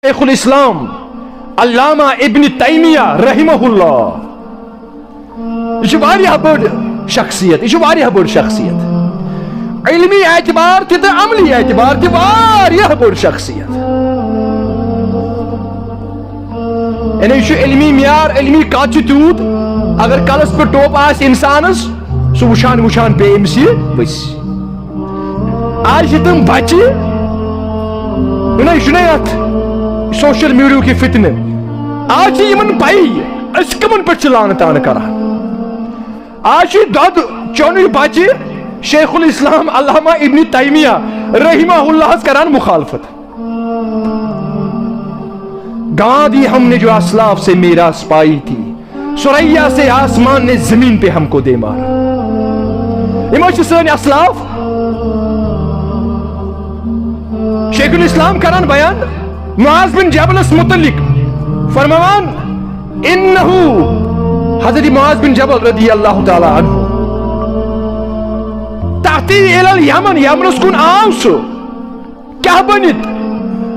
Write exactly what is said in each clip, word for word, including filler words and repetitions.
شیخ الاسلام علامہ ابن تیمیہ رحمہ اللہ، یہِ چھِ واریاہ بٔڑ شخصیت، یہِ چھِ واریاہ بٔڑ شخصیت، علمی اعتبار تہِ تہٕ عملی اعتبار تہِ واریاہ بٔڑ شخصیت۔ یعنی یہِ چھُ علمی معیار، علمی کتھ چھِ تیوٗت، اگر کلس پٮ۪ٹھ ٹوپہٕ آسہِ انسانس، سُہ وٕچھان وٕچھان پیٚیہِ أمِس یہِ ؤسۍ۔ آز چھِ تِم بچہِ، یہِ چھُنہ یتھ سوشل میڈیاہُک یہِ فتنہٕ۔ آز چھِ یِمن پَیی أسۍ کٕمن پٮ۪ٹھ چھِ لعنت طعن کران۔ آز چھِ دۄد چونُے بچہِ شیخ الاسلام علامہ ابن تیمیہ رحمہ اللہ ہس کران مخالفت۔ گاندھی ہم نے جو اسلاف سے میراث پائی تھی، ثریا سے آسمان نے زمین پہ ہم کو دے مارا۔ یِم حظ چھِ سٲنۍ اسلاف۔ شیخ الاسلام کران بیان معاذ بن جبلس متعلق، فرماوان، انہ، حضرت معاذ بن جبل رضی اللہ تعالی عنہ، تحتی الی الیمن، یمنس کُن آو سُہ۔ کیٛاہ بٔنِتھ؟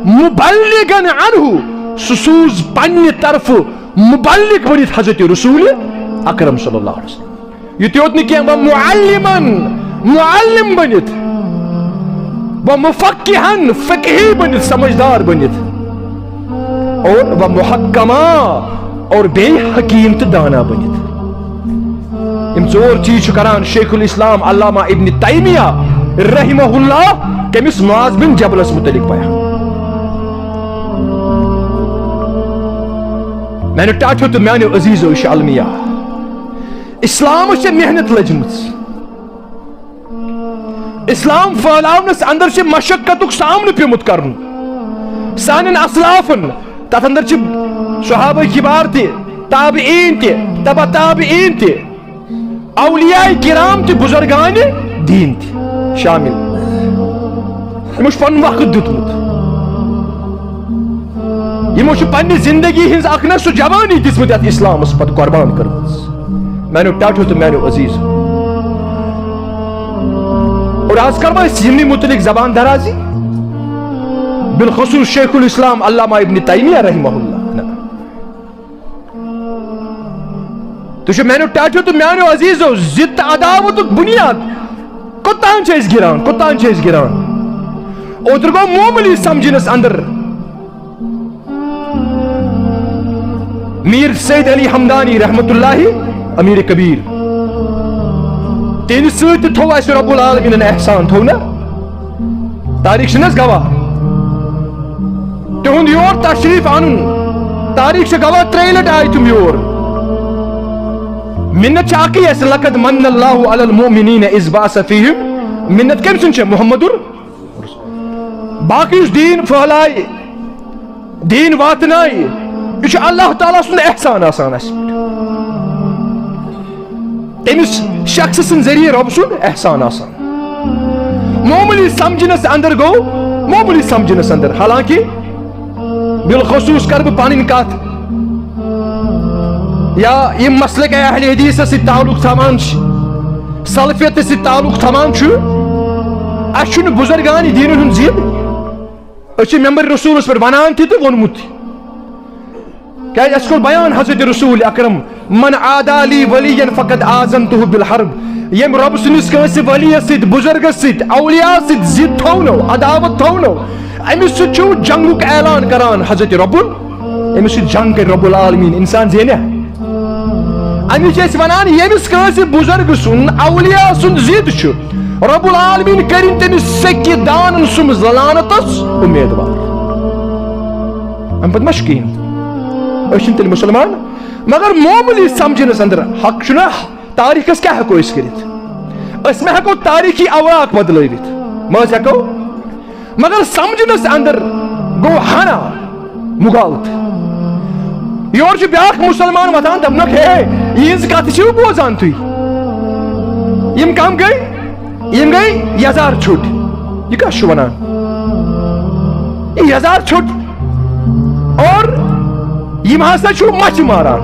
مبلغن عنہ، سُہ سوٗز پننہِ طرفہٕ مبلغ بٔنِتھ حضرت رسول اکرم صلی اللہ علیہ وسلم۔ یُتُے یوت نہٕ کینٛہہ، و معلمن، معلم بٔنِتھ، و مفقہن، فقہی بٔنِتھ، سمجھدار بٔنِتھ، اور و محکما، اور بیٚیہِ حکیم تہٕ دانا بٔنِتھ۔ یِم ژور چیٖز چھُ کران شیخ الاسلام علامہ ابن تیمیہ رحمہ اللہ کٔمِس؟ معاذ بن جبلس متعلق بیان۔ میانیو ٹاٹھیو تہٕ میانیو عزیزو، یہِ چھُ المیہ۔ اسلامس چھےٚ محنت لٔجمٕژ۔ اسلام پھٲلاونس اندر چھِ مشقتُک سامنہٕ پیومُت کرُن۔ سانٮ۪ن اسلافن، تتھ اندر چھِ صحابہ کبار تہِ، تابعین تہِ، تبع تابعین تہِ، اولیاء کرام تہِ، بزرگان دین تہِ شامل۔ یِمو چھُ پنُن وقت دیُتمُت۔ یِمو چھِ پننہِ زندگی ہٕنٛز اکھ نہ سُہ جوانی دِژمٕژ یتھ اسلامس پتہٕ قربان کٔرمٕژ۔ میانیو ٹاٹھیو تہٕ میانیو عزیز۔ اور آز کرو أسۍ یِمنٕے متعلق زبان درازی، بالخصوص شیخ الاسلام علامہ ابن تیمیہ رحمہ اللہ۔ نہ۔ تُہۍ چھِو میانیو ٹاٹھیو تہٕ میانیو عزیزو، ضد تہٕ عداوتُک بُنیاد کوٚتام چھِ أسۍ گِران، کوٚتام چھِ أسۍ گِران؟ اوترٕ گوٚو معموٗلی سمجھنس اندر۔ میر سید علی حمدانی رحمت اللہ، امیر کبیر، تہنٛدِ سۭتۍ تہِ تھوٚو اسہِ رب العالمینن احسان، تھوٚو نا؟ تاریخ چھِ نہ حظ گواہ؟ تِہُنٛد یور تشریف انُن، تاریخ چھِ گواہ، ترٛیٚیہِ لٹہِ آیہِ تِم یور۔ منت چھِ اکٕے اسہِ، لقد من اللہ علی المؤمنین اذ بعث فیہم۔ منت کٔمۍ سُنٛد چھےٚ؟ محمد ال-، باقٕے یُس دیٖن پھٔہلایہِ، دیٖن واتنایہِ، یہِ چھُ اللہ تعالیٰ سُنٛد احسان آسان اسہِ پٮ۪ٹھ۔ تٔمِس شخص سٕنٛدِ ذٔریعہٕ رۄب سُنٛد احسان آسان۔ معموٗلی سمجھنس اندر گوٚو، معموٗلی سمجھنس اندر، حالانکہ بالخصوص کرٕ بہٕ پنٕنۍ کتھ، یا یِم مسلک اہل حدیثس سۭتۍ تعلق تھاوان چھِ، سلفیتس سۭتۍ تعلق تھاوان چھُ، اسہِ چھُنہٕ بزرگان دینن ہُنٛد ضد۔ أسۍ چھِ ممبر رسولس پٮ۪ٹھ ونان تہِ تہٕ ووٚنمُت تہِ۔ کیازِ اَسہِ کوٚر بیان حضرت رسول اکرم، "من عادی لی ولیا فقد آذنتہ بالحرب"۔ ییٚمۍ رۄب سٕنٛدِس کٲنٛسہِ ولی یس سۭتۍ، بزرگس سۭتۍ، اولیاء سۭتۍ ضد تھوونو، عداوت تھوونو، أمِس سۭتۍ چھُ جنگُک اعلان کران حضرت رب ال-، أمِس سۭتۍ جنگ کرِ رب العالمین، انسان زینہ۔ اَمِچ چھِ أسۍ وَنان، ییٚمِس کٲنٛسہِ بُزرگ سُنٛد، اولیاء سُنٛد ضد چھُ، رب العالمین کٔرِن تٔمِس سیٚکہِ دانن سُنٛد لعنتس اُمیدوار۔ اَمہِ پتہٕ ما چھُ کِہیٖنۍ؟ أسۍ چھِنہٕ تیٚلہِ مُسلمان۔ مگر معموٗلی سمجھنس اندر حق چھُنہ، تاریخس کیٛاہ ہٮ۪کو أسۍ کٔرِتھ؟ أسۍ ما ہٮ۪کو تاریخی اوراق بدلٲوِتھ؟ ما أسۍ ہٮ۪کو؟ مگر سمجھنس اندر گوٚو ہنا مغالطہٕ۔ یورٕ چھُ بیٛاکھ مُسلمان وۄتھان، دپنکھ، "ہے، یِہنٛز کتھ چھِو بوزان تُہۍ؟ یِم کم گٔے؟ یِم گٔے یزار چھُٹۍ۔" یہِ کس چھُ ونان؟ یہِ یزار چھُٹۍ۔ اور یِم ہسا چھِو مچھِ ماران۔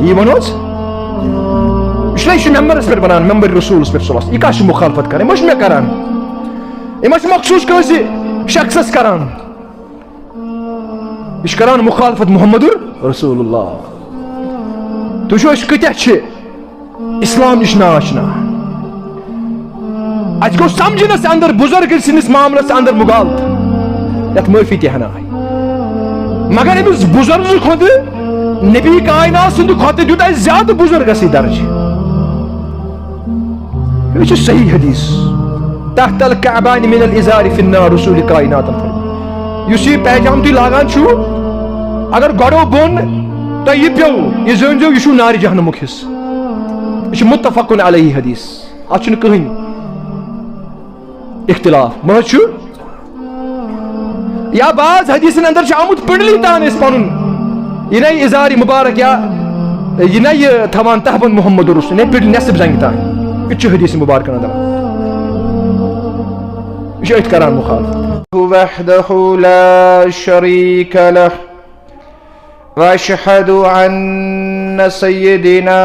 یی ونو حظ؟ یہِ چھُنہ، یہِ چھُ ممبرس پٮ۪ٹھ ونان، ممبر رسولس پٮ۪ٹھ صلی اللہ علیہ وسلم۔ یہِ کس چھُ مخالفت کران؟ یہِ ما چھُ مےٚ کران؟ یہِ ما چھُ مخصوص کٲنٛسہِ شخصس کران؟ یہِ چھُ کران مخالفت محمد رسول اللہ۔ تُہۍ وٕچھِو أسۍ کۭتیاہ چھِ اسلام نِش ناآشنا۔ اَسہِ گوٚو سمجھنس اندر بزرگ سٕنٛدِس معاملس اندر مغالطہٕ، یتھ معٲفی تہِ ہنا آیہِ۔ مگر أمِس بزرگہٕ کھۄتہٕ نبی کائنات سٕنٛدِ کھۄتہٕ دیُت اَسہِ زیادٕ بزرگسٕے درجہٕ۔ یہِ چھُ صحیح حدیث۔ تحت الكعبان من الازار في النار، رسول کائناتن فرموو۔ یُس یہِ پیجام تُہۍ لاگان چھِو، اگر گۄڈو بۄن تۄہہِ یہِ پیوٚو، یہِ زٲنۍزیو، یہِ چھُو نارِ جہنمُک حصہٕ۔ یہِ چھُ متفق علیہ حدیث، اتھ چھُنہٕ کٕہٕنۍ اختلاف۔ مہ حظ چھُ؟ یا بعض حدیثن اندر چھُ آمُت پِڑلِنگ تان أسۍ پنُن، یہِ نَے اِزارِ مُبارک یا یہِ نَے یہِ تھاوان تہبند محمد رسول، یہِ نَے پِڑ نٮ۪صٕف زنٛگہِ تان۔ یہِ تہِ چھُ حدیث مُبارکن اندر۔ یہِ چھُ أتھۍ کران مُخالفت۔ وحده لا شريك له، وأشهد أن سيدنا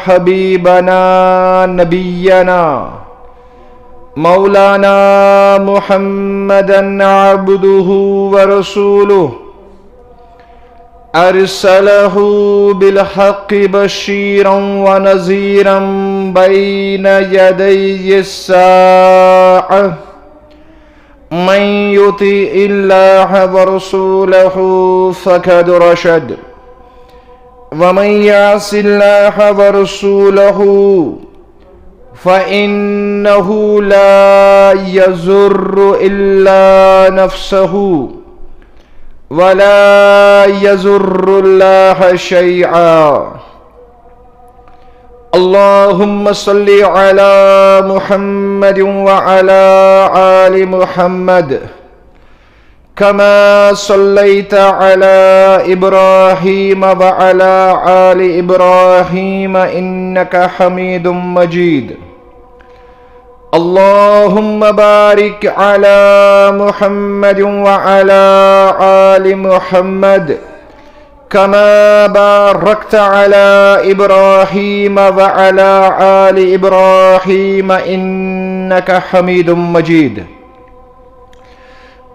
حبيبنا نبينا مولانا محمدا عبده ورسوله، أرسله بالحق بشيرا ونذيرا بين يدي الساعة. من يطع الله ورسوله فقد رشد، ومن يعص الله ورسوله فإنه لا يضر إلا نفسه ولا يضر الله شيئا. اللهم صل على محمد وعلى آل محمد كما صليت على إبراهيم وعلى آل إبراهيم إنك حميد مجيد. اللهم بارك على محمد وعلى آل محمد كما باركت على إبراهيم وعلى آل إبراهيم إنك حميد مجيد.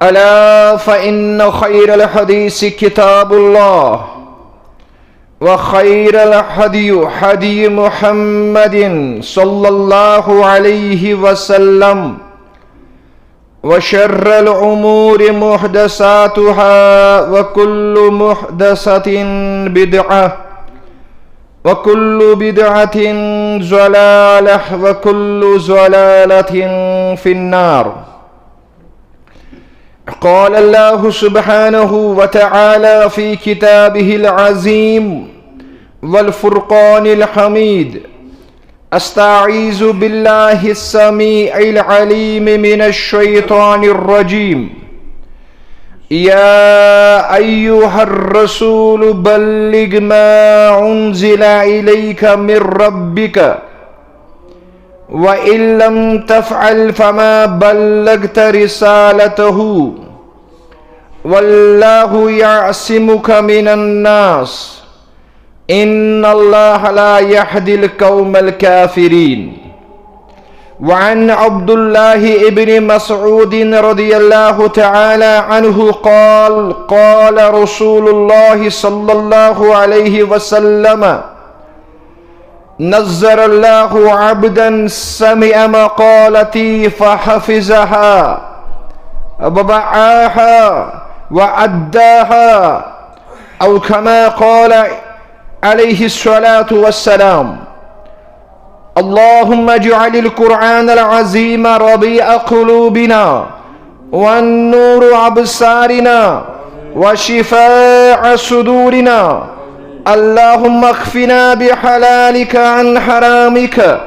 ألا فإن خير الحديث كتاب الله، وخير الهدي هدي محمد صلى الله عليه وسلم، وشر الأمور محدثاتها، وكل محدثة بدعة، وكل بدعة ضلالة، وكل ضلالة في النار. قال الله سبحانه وتعالى في كتابه العظيم والفرقان الحميد: أستعيذ بالله السميع العليم من الشيطان الرجيم. يا أيها الرسول بلغ ما أنزل إليك من ربك، وإن لم تفعل فما بلغت رسالته، والله يعصمك من الناس، إن الله لا يهدي القوم الكافرين. وعن عبد الله بن مسعود رضي الله تعالى عنه قال: قال رسول الله صلى الله عليه وسلم: نظر الله عبدا سمع مقالتي فحفظها ووعاها وأداها، أو كما قال عليه الصلاة والسلام. اللهم اجعل القرآن العظيم ربيع قلوبنا، والنور أبصارنا، وشفاء صدورنا. اللهم اكفنا بحلالك عن حرامك،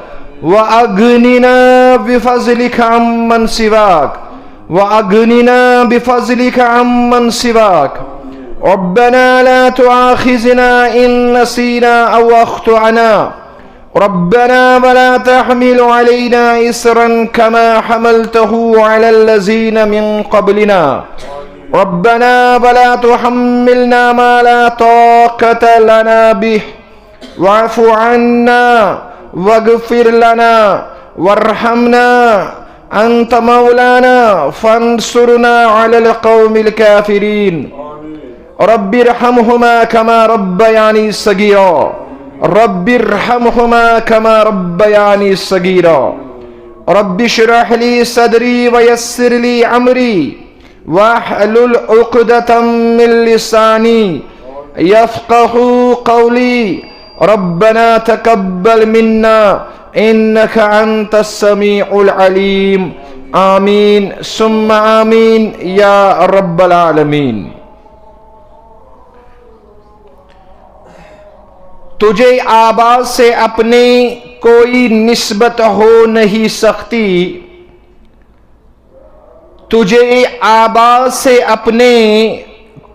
وأغننا بفضلك عمن سواك، وأغننا بفضلك عمن سواك. ربنا لا تؤاخذنا إن نسينا أو أخطأنا. ربنا ولا تحمل علينا إصرا كما حملته على الذين من قبلنا. ربنا ولا تحملنا ما لا طاقة لنا به. واعف عنا واغفر لنا وارحمنا، أنت مولانا فانصرنا على القوم الكافرين. رب ارحمهما كما ربياني صغيرا. رب ارحمهما كما ربياني صغيرا. رب اشرح لي صدري ويسر لي أمري واحلل عقدة من لساني يفقهوا قولي. ربنا تقبل منا إنك أنت السميع العليم. آمين ثم آمين يا رب العالمين. تجھے آبا سے اپنے کوئی نسبت ہو نہیں سکتی. تجھے آبا سے اپنے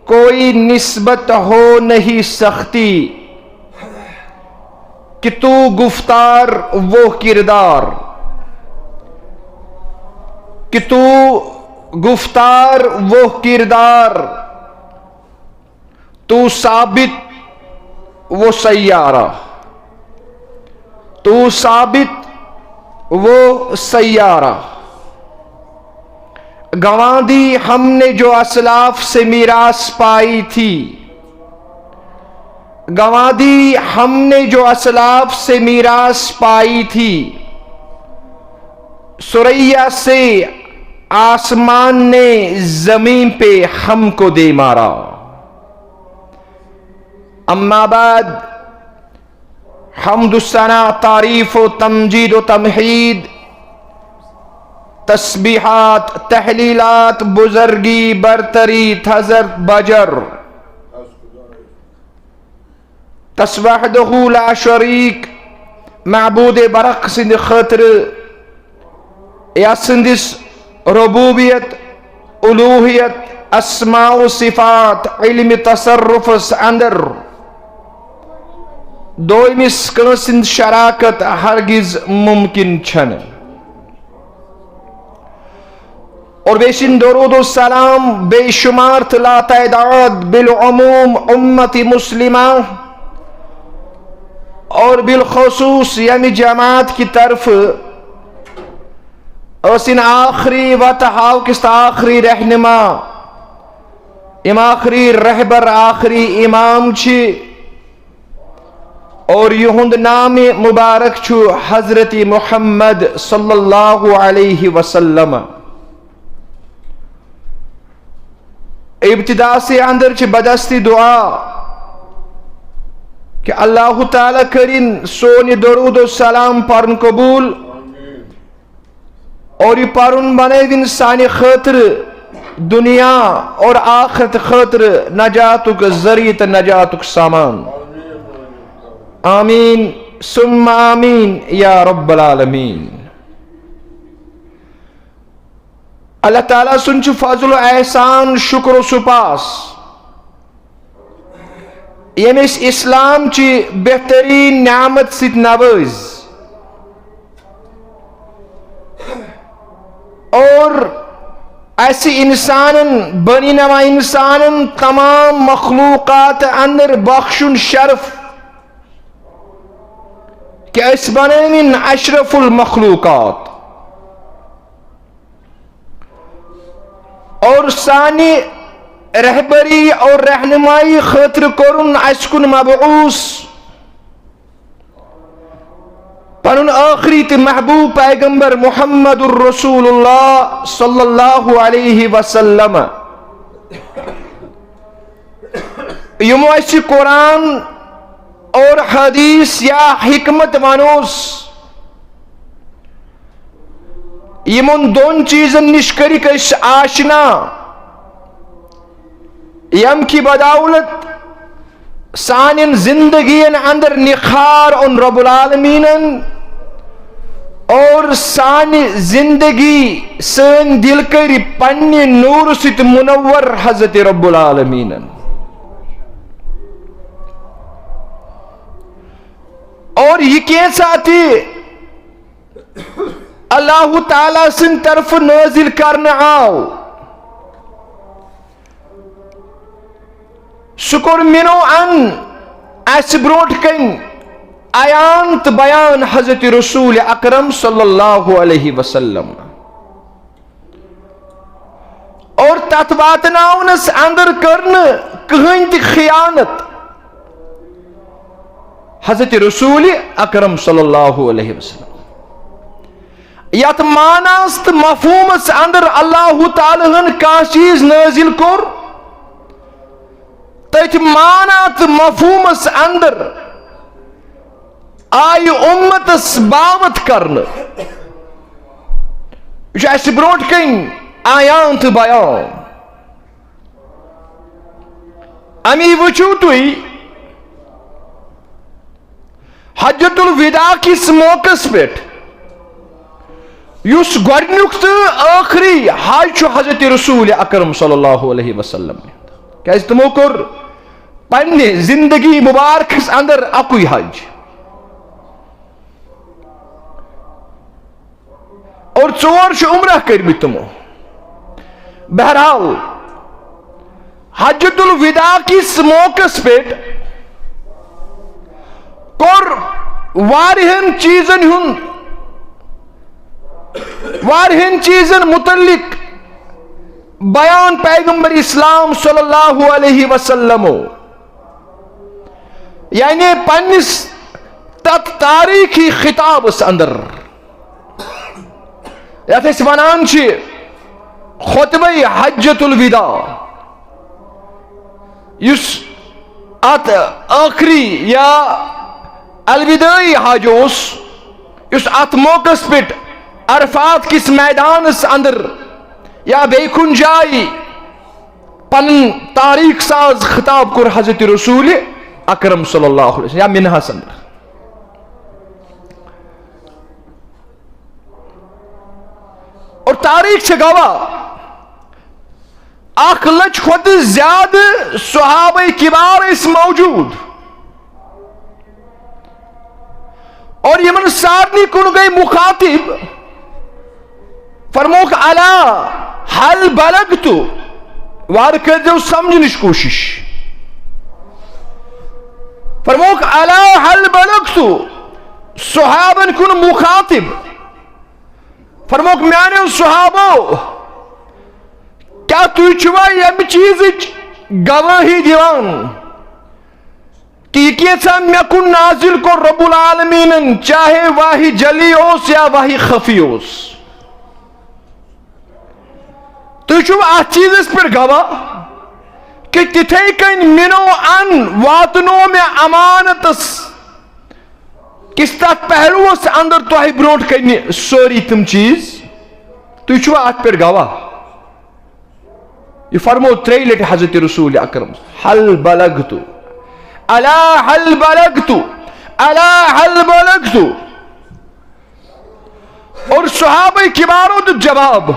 کوئی نسبت ہو نہیں سکتی. کہ تو گفتار، وہ کردار، کہ تو گفتار، وہ کردار، تو ثابت، وہ سیارہ، تو ثابت، وہ سیارہ. گنوا دی ہم نے جو اسلاف سے میراث پائی تھی، گنوا دی ہم نے جو اسلاف سے میراث پائی تھی، ثریا سے آسمان نے زمین پہ ہم کو دے مارا. اما بعد، حمد و ثنا، تعریف و تمجید و تمہید، تسبیحات، تحلیلات، بزرگی، برتری، تھزر، بجر، تس وحدہ لا شریک، معبود برحق سٕنٛدِ خٲطرٕ، یا سٕنٛدِس ربوبیت، الوہیت، اسماء و صفات، علم تصرفس اندر دویمس کٲنٛسہِ ہٕنٛز شراکت ہرگز ممکن چھنہٕ. اور بیٚیہِ چھِ درود و سلام بے شمار تہٕ لا تعداد بالعموم امت مسلمہ اور بالخصوص ییٚمہِ جماعت کی طرفہٕ ٲسِن آخری وتہٕ ہاوکِس تہٕ آخری رہنما، یِم آخری رہبر، آخری امام چھِ، اور یِہُنٛد نام مبارک چھُ حضرت محمد صلی اللہ علیہ وسلم. ابتدا سے اندر چھِ بدستی دعا کہ اللہ تعالیٰ کٔرِن سون یہِ درود و سلام پرُن قبول. اور یہِ پرُن بنٲوِن سانہِ خٲطرٕ دنیا اور آخرت خٲطرٕ نجاتُک ذریعہ تہٕ نجاتُک سامان. آمین ثم آمین یا رب العالمین. اللہ تعالیٰ سُنٛد چھُ فضل و احسان، شکر و سپاس، ییٚمۍ أسۍ اسلام چہِ بہترین نعمت سۭتۍ نوٲز اور اسہِ انسانن، بنی نوع انسانن، تمام مخلوقات اندر بخشُن شرف کہ أسۍ بنٲوِن اشرف المخلوقات. اور سانہِ رہبری اور رہنمائی خٲطرٕ کوٚرُن اسہِ کُن مبعوث پنُن ٲخری تہٕ محبوب پیغمبر محمد الرسول اللہ صلی اللہ علیہ وسلم. یِمو اسہِ قرآن اور حدیث یا حکمت ونوس، یِمن دۄن چیٖزن نِش کٔرِکھ أسۍ آشنا، ییٚمہِ کہِ بدولت سانٮ۪ن زندگین اندر نکھار اوٚن رب العالمینن اور سانہِ زندگی، سٲنۍ دِل کٔرۍ پننہِ نوٗرٕ سۭتۍ منور حضرت رب العالمینن. اور یہِ کینٛژھا تہِ اللہ تعالیٰ سٕنٛدِ طرفہٕ نٲزِل کرنہٕ آو، سُہ کوٚر مِنو ان اسہِ برونٛٹھ کنہِ عیان تہٕ بیان حضرت رسول اکرم صلی اللہ علیہ وسلم. اور تتھ واتناونس اندر کٔر نہٕ کٕہٕنۍ تہِ خیانت حضرت رسول اکرم صلی اللہ علیہ وسلم۔ یتھ معناہس تہٕ مفہومس اندر اللہ تعالیٰ ہن کانٛہہ چیز نازل کوٚر، تٔتھۍ معنی تہٕ مفہومس اندر آیہِ امتس باوت کرنہٕ۔ یہِ چھُ اسہِ برونٛٹھ کنۍ آیان تہٕ بیان۔ امی وٕچھِو تُہۍ حجۃ الوداع کِس موقعس پٮ۪ٹھ یُس گۄڈنیُک تہٕ ٲخری حج چھُ حضرت رسول اکرم صلی اللہ علیہ وسلم، کیازِ تِمو کوٚر پننہِ زندگی مبارکس اندر اکُے حج۔ اور ژور چھِ عمرہ کٔرمٕتۍ تِمو۔ بہرحال، حجۃ الوداع کِس موقعس پٮ۪ٹھ کوٚر واریاہن چیزن ہُنٛد، واریاہن چیزن متعلق بیان پیغمبر اسلام صلی اللہ علیہ وسلمو، یعنی پننِس تتھ تاریخی خطابس اندر، یتھ أسۍ ونان چھِ خطبہ حجۃ الوداع، یُس اتھ ٲخری یا الوداعی حج اوس، یُس اتھ موقعس پٮ۪ٹھ عرفات کِس میدانس اندر یا بیٚیہِ کُنہِ جایہِ پنُن تاریخ ساز خطاب کوٚر حضرت رسول اکرم صلی اللہ علیہ وسلم یا مناہس اندر۔ اور تاریخ چھِ گواہ، اکھ لچھ کھۄتہٕ زیادٕ صحابہ کبار ٲسۍ موجود۔ اور یِمن سارنٕے کُن گٔے مخاطب، فرمووُکھ، الا ہل بلغت؟ وارٕ کٔرۍزیو سمجھنٕچ کوٗشش۔ فرمووُکھ، الا ہل بلغت؟ صحابن کُن مخاطب۔ فرمووُکھ، میانیو صحابو، کیٛاہ تُہۍ چھِوا ییٚمہِ چیٖزٕچ گوٲہی دِوان کہِ یہِ کینٛژھا مےٚ کُن نازل کوٚر رب العالمیٖنن، چاہے وحی جلی اوس یا وحی خفی اوس؟ تُہۍ چھِو اتھ چیٖزس پٮ۪ٹھ گواہ کہِ تِتھے کٔنۍ مِنو ان واتنو مےٚ امانتس کِس تتھ پہلوس اندر تۄہہِ برونٛٹھ کنہِ سٲری تِم چیٖز؟ تُہۍ چھِوا اتھ پٮ۪ٹھ گواہ؟ یہِ فرموو ترٛیٚیہِ لٹہِ حضرت رسول اکرم، ہل بلغت؟ الا ہل بلغت؟ الا ہل بلغت؟ اور صحابہ کبارو دیُت جواب،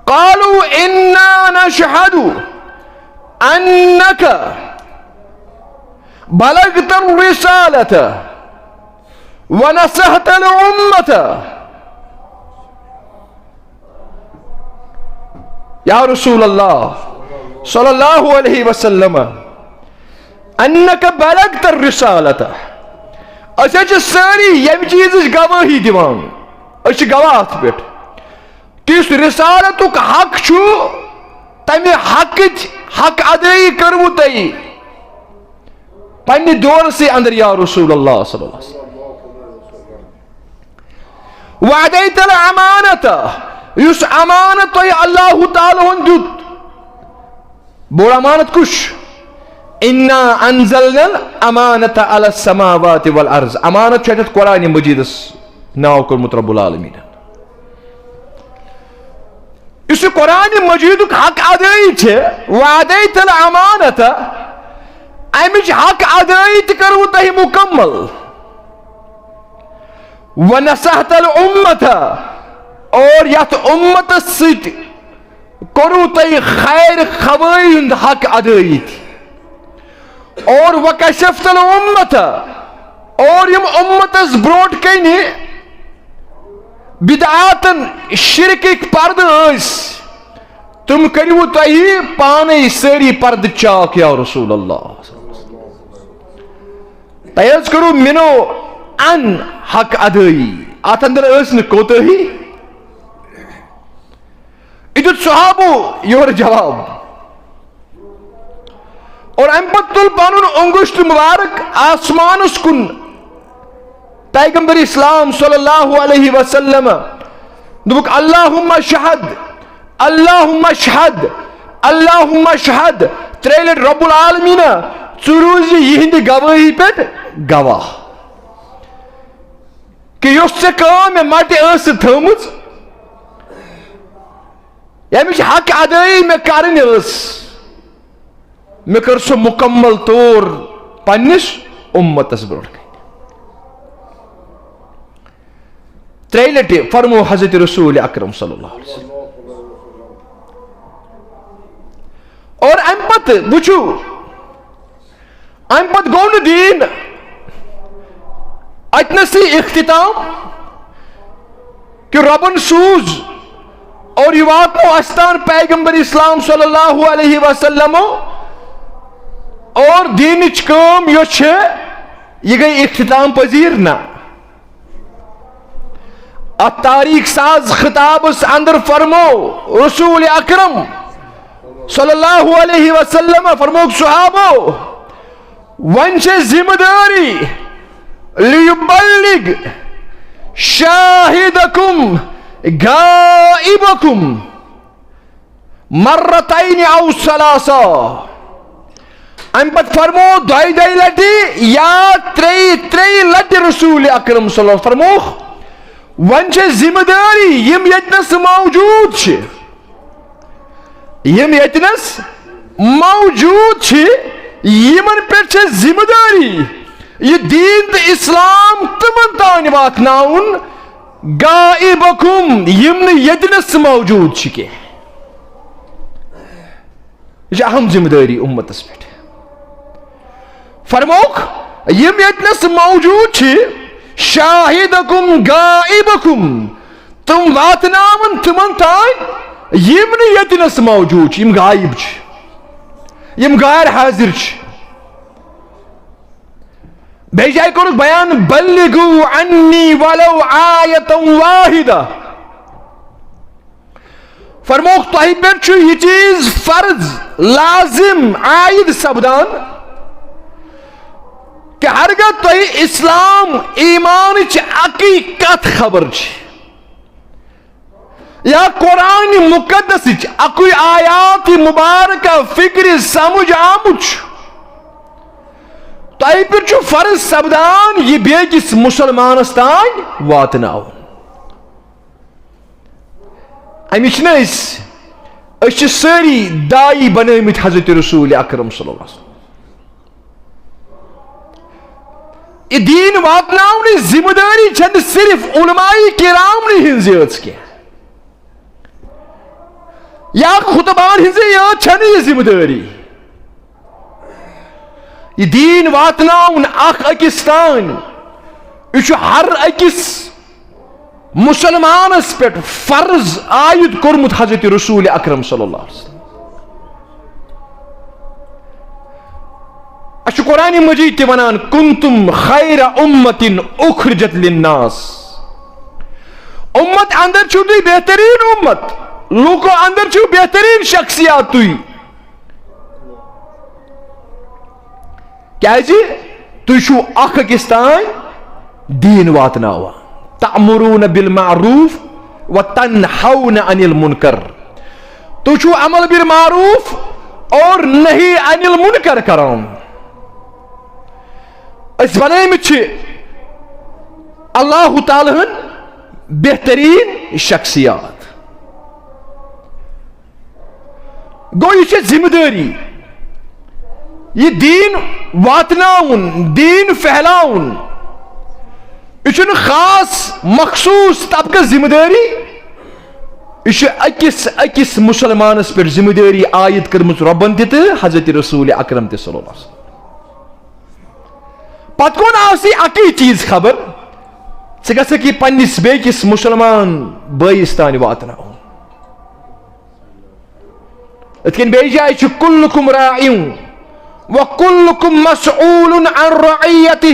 قالوا انا نشهد انك بلغت الرسالة ونصحت الأمة۔ یا رسول اللہ صلی اللہ علیہ وسلم، انک بلغت الرسالۃ۔ أسۍ حظ چھِ سٲری ییٚمہِ چیٖزٕچ گوٲہی دِوان، أسۍ چھِ گواہ اَتھ پٮ۪ٹھ کہِ یُس رسالتُک حق چھُ، تَمہِ حقٕچ حق ادٲیی کٔروٕ تۄہہِ پننہِ دورسٕے اندر، یا رسول اللہ صلی اللہ علیہ وسلم۔ وَأَدَّيْتَ الْأَمَانَةَ، یُس امانت تۄہہِ اللہ تعالیٰ ہن دیُت، بوٚڑ امانت کُس چھُ؟ اِنَّا أَنزَلْنَا الْأَمَانَةَ عَلَى السَّمَاوَاتِ وَالْأَرْضِ۔ امانت چھُ اتٮ۪تھ قرآن مجیدس ناو کوٚرمُت رب العالمین۔ یُس یہِ قرآن مجیدُک حق ادٲیی چھِ، وَأَدَّيْتَ الْأَمَانَةَ، امِچ حق ادٲیی تہِ کٔروٕ تۄہہِ مکمل۔ وَنَصَحْتَ الْأُمَّةَ، اور یتھ امتس سۭتۍ کوٚروٕ تۄہہِ خیر خوٲہی ہُنٛد حق ادٲیی تہِ۔ اور وَكَشَفْتَ الْأُمَّةَ، اور یِم امتس برونٛٹھ کنہِ بدعاتن، شرکٕکۍ پردٕ ٲسۍ، تِم کٔرِوٕ تۄہہِ پانے سٲری پردٕ چاک، یا رسول اللہ۔ تۄہہِ حظ کٔرٕو مِنو ان حق ادٲیی، اتھ اندر ٲس نہٕ کوتٲہی۔ یہِ دیُت صحابو یورٕ جواب۔ اور امہِ پتہٕ تُل پنُن انگشت مبارک آسمانس کُن۔ پیغمبر اسلام صلی اللہ علیہ وسلم دوٚپُکھ، "اللہم اشہد، اللہم اشہد، اللہم اشہد۔" ترٛیٚیہِ لٹہِ، "رب العالمین، ژٕ روٗزِ یِہنٛدِ گوٲہی پٮ۪ٹھ گواہ کہِ یۄس ژےٚ کٲم مےٚ مٹہِ ٲسٕتھ تھٲومٕژ، ییٚمِچ حق ادٲیی مےٚ کرٕنۍ ٲس، مےٚ کٔر سۄ مکمل طور پننِس امتس برونٛٹھ کنہِ۔" ترٛیٚیہِ لٹہِ فرموو حضرت رسول اکرم صلی اللہ علیہ وسلم۔ اور امہِ پتہٕ وٕچھِو، امہِ پتہٕ گوٚو نہٕ دیٖن اتنسٕے اختتام کہِ رۄبن سوٗز اور یہِ واتنوو اسہِ تام پیغمبر اسلام صلی اللہ علیہ وسلم۔ اور دیٖنٕچ کٲم یۄس چھِ، یہِ گٔے اختتام پذیر؟ نہ۔ اتھ تاریخ ساز خطابس اندر فرموو رسول اکرم صلی اللہ علیہ وسلم، فرمووُکھ، صحابو، وۄنۍ چھےٚ ذمہٕ دٲری، لیبلغ شاہدکم غائبکم مرتین او ثلاثا۔ امہِ پتہٕ فرموو دۄیہِ دۄیہِ لٹہِ یا ترٛیٚیہِ ترٛیٚیہِ لٹہِ رسول اکرم صلی اللہ علیہ وسلم فرمووُکھ، وۄنۍ چھےٚ ذمہٕ دٲری، یِم ییٚتنس موجود چھِ، یِم ییٚتنس موجود چھِ، یِمن پٮ۪ٹھ چھےٚ ذمہٕ دٲری یہِ دیٖن تہٕ اسلام تِمن تام واتناوُن، غائبکم، یِم نہٕ ییٚتنس موجود چھِ کینٛہہ۔ یہِ چھِ اہم ذمہٕ دٲری امتس پٮ۪ٹھ۔ فرمووُکھ، یِم ییٚتنس موجود چھِ، شاہدکم غائبکم، تِم واتناون تِمن تام یِم نہٕ ییٚتنس موجود چھِ، یِم غائب چھِ، یِم غیر حاضر چھِ۔ بیٚیہِ جایہِ کوٚرُکھ بیان، بلغوا عنی ولو آیۃ واحدہ۔ فرمووُکھ، تۄہہِ پٮ۪ٹھ چھُ یہِ چیٖز فرض، لازم، عائد سپدان کہِ ہرگاہ تۄہہِ اسلام ایمانٕچ اکٕے کتھ خبر چھِ یا قرآن مقدسٕچ اکُے آیات مبارکہ فکرِ سمجھ آمُت چھُ، تۄہہِ پٮ۪ٹھ چھُ فرض سپدان یہِ بیٚکِس مسلمانس تام واتناوُن۔ اَمِچ نہٕ أسۍ، أسۍ چھِ سٲری داعی بنٲومٕتۍ حضرت رسول اکرم صلی اللہ علیہ وسلم۔ یہِ دیٖن واتناونٕچ ذمہٕ دٲری چھَنہٕ صرف علماء کرامنٕے ہٕنٛز یٲژ کینٛہہ یا خطبان ہٕنٛزٕے یٲژ چھَنہٕ یہِ ذمہٕ دٲری۔ یہِ دیٖن واتناوُن اکھ أکِس تام، یہِ چھُ ہر أکِس مسلمانس پٮ۪ٹھ فرض عائد کوٚرمُت حضرت رسول اکرم صلی اللہ علیہ وسلم۔ اَسہِ چھُ قرآن مجید تہِ وَنان، "کنتم خیر امۃ اخرجت للناس"۔ امت اندر چھِو تُہۍ بہتریٖن امت، لوٗکو اندر چھِو بہتریٖن شخصیات تُہۍ۔ کیازِ تُہۍ چھِو اکھ أکِس تام دیٖن واتناوان۔ تأمرون بالمعروف و تنہون عن المنکر۔ تُہۍ چھِو امر بالمعروف اور نہی عن المنکر کران۔ أسۍ بنٲومٕتۍ چھِ اللہ تعالیٰ ہن بہتریٖن شخصیات۔ گوٚو، یہِ چھےٚ ذمہٕ دٲری، یہِ دیٖن واتناوُن، دیٖن پھیلاوُن۔ یہِ چھُنہٕ خاص مخصوٗص طبقس ذمہٕ دٲری، یہِ چھِ أکِس أکِس مُسلمانس پٮ۪ٹھ ذمہٕ دٲری عائد کٔرمٕژ رۄبن تہِ تہٕ حضرت رسول اکرم تہِ صلی اللہ علیہ وسلم۔ پتہٕ کون آو سی اکی چیز خبر، ژٕ گژھکھ یہِ پننِس بیٚکِس مُسلمان بٲیِس تانۍ واتناوُن۔ یِتھ کٔنۍ بیٚیہِ جایہِ چھُ، "کلکم راعٍ و کلکم مسئول عن رعیتہ۔"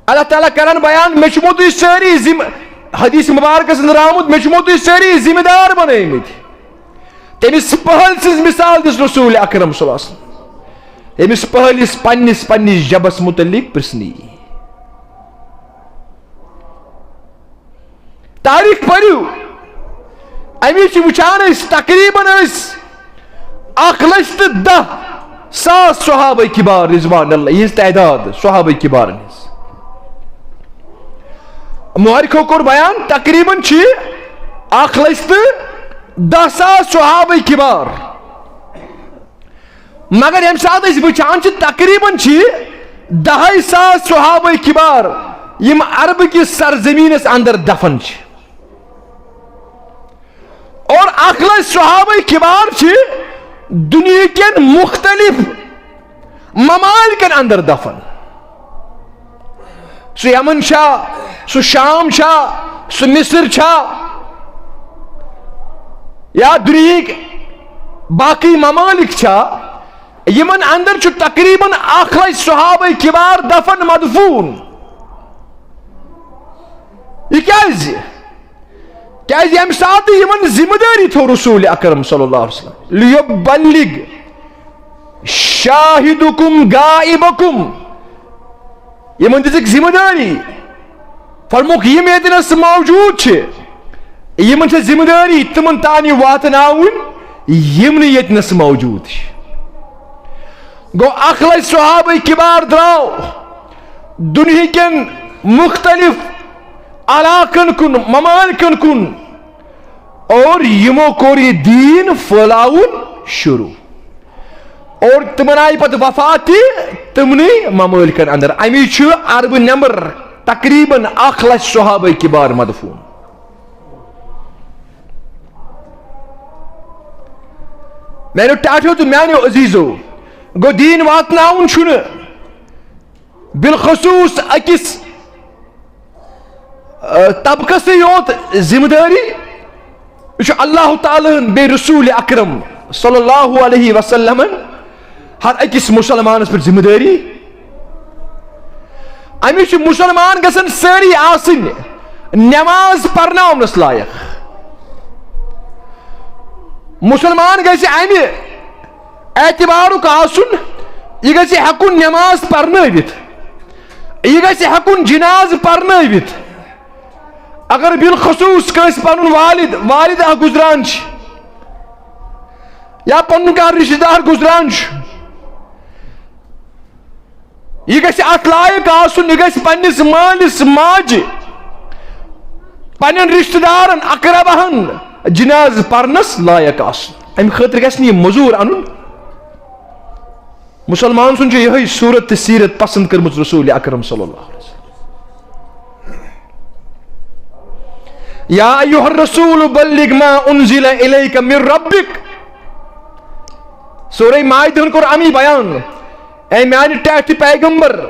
اللہ تعالیٰ کران بیان، مےٚ چھُمو تُہۍ سٲری ذمہٕ، حدیث مبارکس اندر آمُت، مےٚ چھُمو تُہۍ سٲری ذمہٕ دار بنٲومٕتۍ۔ تٔمِس پہل سٕنٛز مثال دِژ رسول اکرم صلی اللہ علیہ وسلم۔ أمِس پہلِس پننِس، پننِس جبس متعلق پرژھنہٕ یی۔ تاریخ پٔرِو، اَمِچ چھِ وٕچھان أسۍ، تقریباً ٲسۍ اکھ لچھ تہٕ دَہ ساس صحابہ کبار رضوان اللہ، یِہٕنٛز تعداد صحابہ کبارن ہٕنٛز۔ مورخو کوٚر بیان، تقریباً چھِ اکھ لچھ تہٕ دَہ ساس صحابہ کبار۔ مگر ییٚمہِ ساتہٕ أسۍ وٕچھان چھِ، تقریباً چھِ دَہَے ساس صحابہ کبار یِم عربہٕ کِس سرزمینس اندر دفن چھِ۔ اور اکھ لچھ صحابہ کبار چھِ دُنیہکٮ۪ن مختلف ممالکن اندر دفن۔ سُہ یمن چھا، سُہ شام چھا، سُہ مصر چھا، یا دُنیہٕکۍ باقی ممالک چھا، یِمن اندر چھُ تقریباً اکھ لچھ صحابہ کبار دفن مدفون۔ یہِ کیازِ؟ کیازِ ییٚمہِ ساتہٕ یِمن ذمہٕ دٲری تھٲو رسول اکرم صلی اللہ علیہ وسلم، "لیبلغ شاہدکم غائبکم"، یِمن دِژٕکھ ذمہٕ دٲری، فرمووُکھ، یِم ییٚتنس موجود چھِ، یِمن چھےٚ ذمہٕ دٲری تِمن تام یہِ واتناوٕنۍ، یِم نہٕ ییٚتنس موجود چھِ۔ گوٚو، اکھ لچھ صحابہ کبار درٛاو دُنیہکٮ۪ن مختلف علاقن کُن، ممالکن کُن، اور یِمو کوٚر یہِ دیٖن پھٔہلاوُن شروع۔ اور تِمن آیہِ پتہٕ وفات تہِ تِمنٕے ممٲلکن اندر۔ امی چھُ عربہٕ نٮ۪بر تقریباً اکھ لچھ صحابہ کبار مدفون۔ میانیو ٹاٹھیو تہٕ میانیو عزیزو، گوٚو، دیٖن واتناوُن چھُنہٕ بالخصوص أکِس، آ، طبقس یوت ذمہٕ دٲری۔ یہِ چھُ اللہ تعالیٰ ہن بیٚیہِ رسول اکرم صلی اللہ علیہ وسلمن ہر أکِس مسلمانس پٮ۪ٹھ ذمہٕ دٲری۔ أمِس چھِ مسلمان گژھن سٲری آسٕنۍ نماز پرناونس لایق۔ مسلمان گژھِ امہِ اعتبارُک آسُن، یہِ گژھِ ہٮ۪کُن نماز پرنٲوِتھ، یہِ گژھِ ہٮ۪کُن جنازٕ پرنٲوِتھ۔ اگر بالخصوص کٲنٛسہِ پنُن والد، والد اکھ گُزران چھِ، یا پنُن کانٛہہ رشتہٕ دار گُزران چھُ، یہِ گژھِ اتھ لایق آسُن، یہِ گژھِ پننِس مٲلِس ماجہِ، پننٮ۪ن رشتہٕ دارن، اقرباہن جنازٕ پرنس لایق آسُن۔ امہِ خٲطرٕ گژھِ نہٕ یہِ مٔزوٗر انُن۔ مسلمان سُنٛد چھُ یِہوٚے صورت تہٕ سیرت پسند کٔرمٕژ رسول اکرم صلی اللہ علیہ وسلم۔ یا ایھا الرسول بلغ ما انزل الیک من ربک۔ سورہ مائدہ ہن کوٚر امی بیان، اے میانہِ ٹاٹھہِ پیغمبر،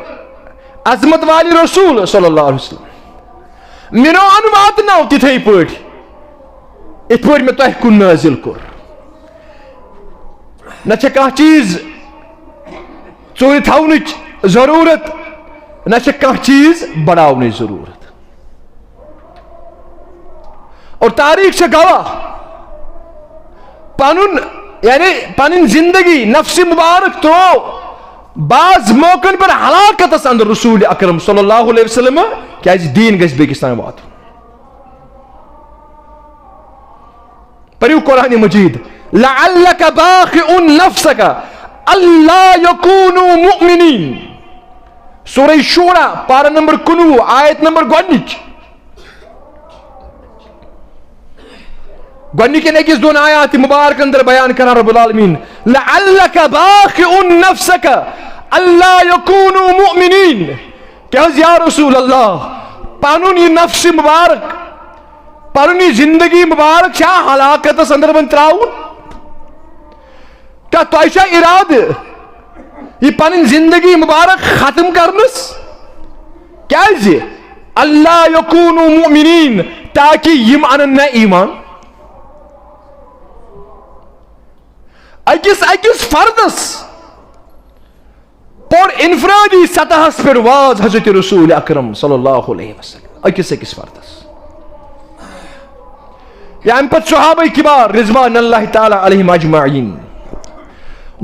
عظمت والہِ رسول صلی اللہ علیہ وسلم، مےٚ نو ان واتناو تِتھے پٲٹھۍ، یِتھ پٲٹھۍ مےٚ تۄہہِ کُن نٲزِل کوٚر۔ نہ چھےٚ کانٛہہ چیٖز ژوٗرِ تھاونٕچ ضروٗرت، نہ چھےٚ کانٛہہ چیٖز بڑاونٕچ ضروٗرت۔ اور تاریخ چھےٚ گواہ، پنُن، یعنی پنٕنۍ زندگی، نفس مبارک ترٛوو بعض موقعن پٮ۪ٹھ ہلاکتس اندر رسول اکرم صلی اللہ علیہ وسلم، کیازِ دیٖن گژھِ بیٚکِس تام واتُن۔ پٔرِو قرآن مجید، "لعلک باخع نفسک الا یکونوا مؤمنین"۔ سورہ شعراء، پارہ نمبر کُنوُہ، آیت نمبر گۄڈنِچ۔ گۄڈنِکٮ۪ن أکِس دۄن آیات مبارکن اندر بیان کران رب العالمین، "لعلک باخع نفسک الا یکونوا مؤمنین"۔ کیٛاہ حظ یا رسول اللہ، پنُن یہِ نفس مبارک، پنُن یہِ زندگی مبارک چھا ہلاکتس اندر وۄنۍ ترٛاوُن؟ کیٛاہ تۄہہِ چھا ارادٕ یہِ پنٕنۍ زندگی مبارک ختم کرنس؟ کیٛازِ؟ "الا یکونوا مؤمنین"، تاکہ یِم انن نہ ایمان۔ أکِس أکِس فردس پوٚر انفرادی سطحس پٮ۪ٹھ واز حضرت رسول اکرم صلی اللہ علیہ وسلم، أکِس أکِس فردس۔ یا امہِ پتہٕ صحابہ کبار رضوان اللہ تعالیٰ علیہم اجمعین۔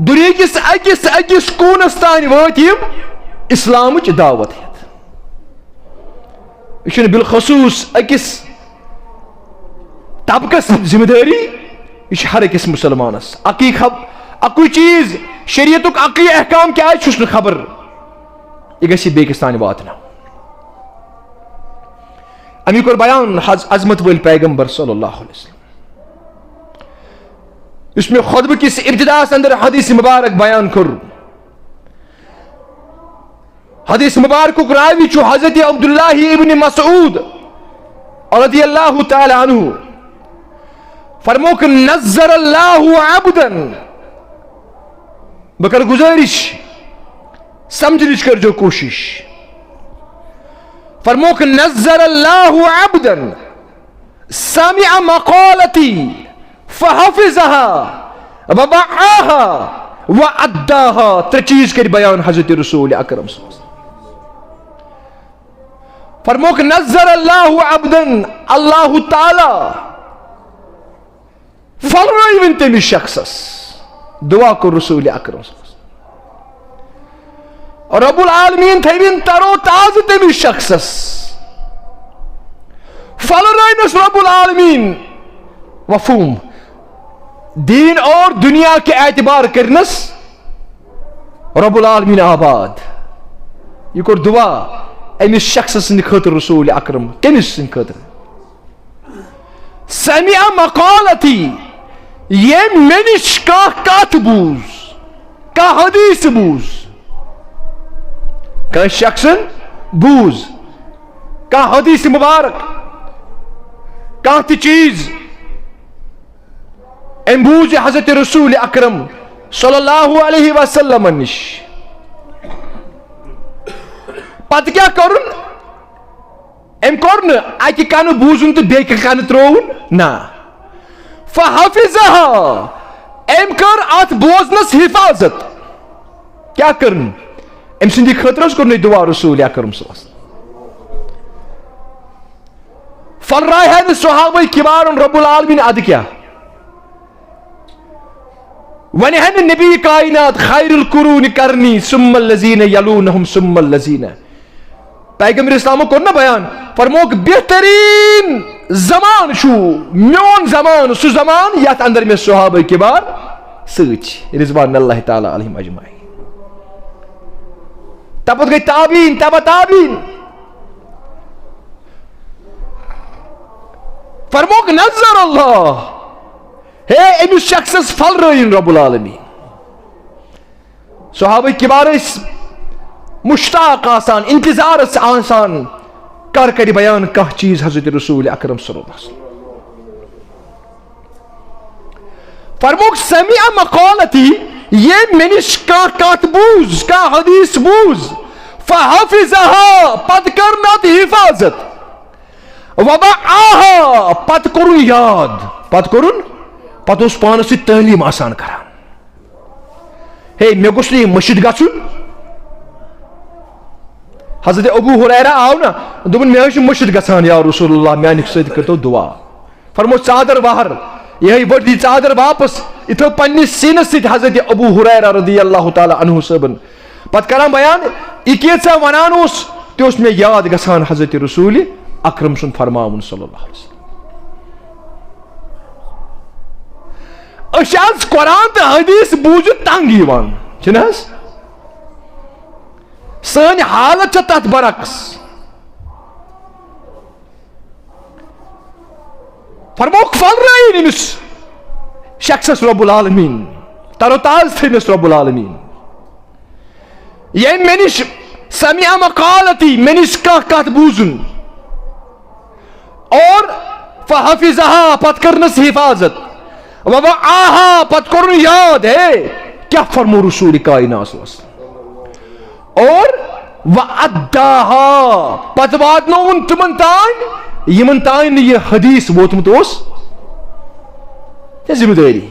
دُنیہکِس أکِس أکِس کوٗنس تام وٲتۍ یِم اسلامٕچ دعوت ہٮ۪تھ۔ یہِ چھُنہٕ بالخصوص أکِس طبقس ذمہ دٲری، یہِ چھِ ہر أکِس مُسلمانس۔ اَکی خب-، اَکُے چیٖز، شریعتُک اَکُے احکام کیٛازِ چھُس نہٕ خبر، یہِ گژھِ بیٚکِس تام واتناوُن۔ اَمی کوٚر بیان حض-، عظمت وٲلۍ پیغمبر صلی اللہ علیہ وسلم، یُس مےٚ خطبہٕ کِس ابتداہس اندر حدیث مبارک بیان کوٚر۔ حدیث مبارکُک راوی چھُ حضرت عبداللہ ابن مسعود رضی اللہ تعالی عنہ۔ فرموک، نظر اللہ عبدن۔ بہٕ کرٕ گُزٲرِش، سمجھنٕچ کٔرۍزیو کوٗشِش۔ فرموک، نظر اللہ عبدن سمع مقالتی فحفظها ووعاها واداها۔ ترٛےٚ چیٖز کٔرۍ بیان حضرت رسول اکرم صلی اللہ علیہ وسلم۔ فرموک، نظر اللہ عبدن، اللہ تعالیٰ پھۄلرٲوِن تٔمِس شخصس۔ دعا کوٚر رسول اکرم صلی اللہ علیہ وسلم۔ رب العالمین تھٲوِن تر و تازٕ تٔمِس شخصس۔ پھۄلرٲونس رب العالمین۔ مفہوم، دین اور دنیا کے اعتبار کرنس رب العالمین آباد۔ یہِ کوٚر دعا أمِس شخص سٕنٛدِ خٲطرٕ رسول اکرم۔ کٔمِس سٕنٛدِ خٲطرٕ؟ سمع مقالتی، ییٚمۍ مےٚ نِش کانٛہہ کتھ بوٗز، کانٛہہ حدیث بوٗز، کٲنٛسہِ شخصن بوٗز کانٛہہ حدیث مبارک، کانٛہہ تہِ چیٖز، أمۍ بوٗز یہِ حضرت رسول اکرم صلی اللہ علیہ وسلم نِش۔ پتہٕ کیٛاہ کوٚرُن؟ أمۍ کوٚر نہٕ اَکہِ کنہٕ بوٗزُن تہٕ بیٚکہِ کنہٕ ترٛووُن، نہ۔ فحفظها، أمۍ کٔر اَتھ بوزنس حفاظت۔ کیٛاہ کٔرٕن؟ أمۍ سٕنٛدِ خٲطرٕ حظ کوٚرُن یہِ دعا رسول اکرم صلی اللہ علیہ وسلم۔ پھۄلرایہِ ہا نہٕ صحابہ کبارن رب العالمین ادٕ کیٛاہ؟ وۄنۍ ہا نہٕ نبی کائنات خیر القرون قرنی ثم الذین یلونہم ثم الذین۔ پیغمبر اسلامو کوٚر نہ بیان، فرموک، بہترین زمان چھُ میون زمان، سُہ زمان یتھ اندر مےٚ صحابہ کبار سۭتۍ چھِ، رضوان اللہ تعالیٰ علیہم اجمعین۔ تَمہِ پتہٕ گٔے تابعین، تبع تابعین۔ فرموک، نظر اللہ، ہے، أمِس شخصس پھۄلرٲوِن رب العالمین۔ صحابہ کبار ٲسۍ مشتاق آسان، انتظارس آسان، کر کرِ بیان کانٛہہ چیٖز حضرت رسول اکرم صلی اللہ علیہ وسلم۔ فرموک، سمع مقالتی، ییٚمۍ مےٚ نِش کانٛہہ کتھ بوٗز، کانٛہہ حدیث بوٗز، فحفظها، پتہٕ کٔر نہٕ اتھ حفاظت، ووعاها، پتہٕ کوٚرُن یاد، پتہٕ کوٚرُن، پتہٕ اوس پانس سۭتۍ تعلیٖم آسان کران۔ ہے، مےٚ گوٚژھ نہٕ یہِ مٔشِتھ گژھُن۔ حضرت ابو ہریرہ آو نہ، دوٚپُن، مےٚ حظ چھُ مٔشِتھ گژھان، یا رسول اللہ، میانہِ سۭتۍ کٔرۍتو دعا۔ فرموو، ژادر بہر، یِہوٚے ؤٹ یہِ ژادر واپس، یہِ تھٲو پننِس سیٖنس سۭتۍ حضرت ابو ہریرہ رضی اللہ تعالیٰ عنہ صٲبن۔ پتہٕ کران بیان، یہِ کینٛژھا ونان اوس، تہِ اوس مےٚ یاد گژھان حضرت رسول اکرم سُنٛد فرماوُن صلی اللہ علیہ وسلم۔ أسۍ چھِ آز قرآن تہٕ حدیث بوٗزِتھ تنگ یِوان، چھِنہٕ حظ؟ سٲنۍ حالت چھےٚ تتھ برعکس۔ فرمووُکھ، پھۄلرٲیِن أمِس شخصس رب العالمین، تر و تازٕ تھٲوِنس رب العالمین۔ ییٚمۍ مےٚ نِش سمع مقالتی، مےٚ نِش کانٛہہ کتھ بوٗزُن، اور فحفظها، پتہٕ کٔرنس حفاظت، ووعاها، پتہٕ کوٚرُن یاد، ہے، کیٛاہ فرموو رسول کائنات صلی اللہ علیہ وسلم؟ اور واداها، پتہٕ واتنووُن تِمن تام، یِمن تام نہٕ یہِ حدیث ووتمُت اوس۔ یہِ ذمہٕ دٲری۔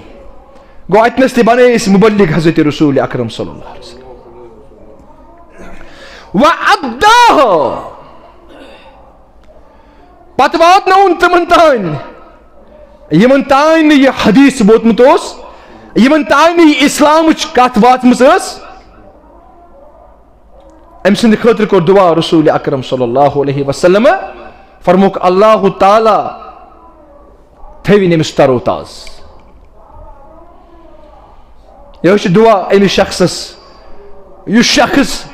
گوٚو، اتنس تہِ بنٲے أسۍ مبلغ حضرت رسول اکرم صلی اللہ علیہ وسلم۔ واداها، پتہٕ واتنووُن تِمن تام، یِمن تام نہٕ یہِ حدیث ووتمُت اوس، یِمن تام یہِ اسلامٕچ کتھ واتمٕژ ٲس، أمۍ سٕنٛدِ خٲطرٕ کوٚر دعا رسول اکرم صلی اللہ علیہ وسلم۔ فرمووُکھ، اللہ تعالیٰ تھٲوِن أمِس تر و تازٕ۔ یہِ حظ چھِ دعا أمِس شخصس، یُس شخص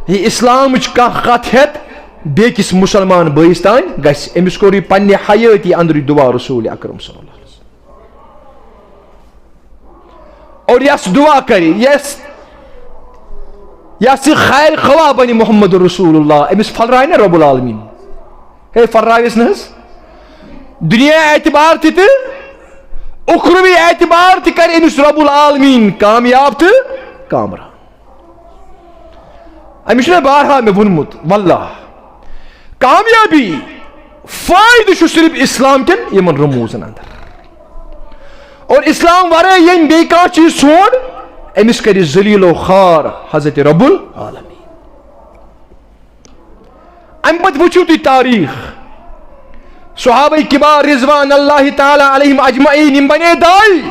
یہِ اسلامٕچ کانٛہہ کتھ ہٮ۪تھ بیٚکِس مسلمان بٲیِس تام گژھِ۔ أمِس کوٚر یہِ پننہِ حیٲتی اندرٕے دعا رسول اکرم صلی اللہ علیہ وسلم۔ اور یس دعا کرِ، یس، یس یہِ خیر خواہ بنہِ محمد رسول اللہ، أمِس پھلرایہِ نہ رب العالمین؟ ہے، پھلرٲوِس نہ حظ؟ دنیا اعتبار تہِ تہٕ اخروی اعتبار تہِ کرِ أمِس رب العالمین کامیاب تہٕ کامران۔ أمِس چھُ مےٚ بارہا مےٚ ووٚنمُت، واللہ، کامیابی، فٲیدٕ چھُ صرف اسلام کٮ۪ن یِمن رموزن اندر۔ اور اسلام ورٲے ییٚمۍ بیٚیہِ کانٛہہ چیٖز ژھونٛڈ، أمِس کرِ ذلیل و خوار حضرت رب العالمین۔ امہِ پتہٕ وٕچھِو تُہۍ تاریخ، صحابہ کبار رضوان اللہ تعالیٰ علیہم اجمعین، یِم بنے داے۔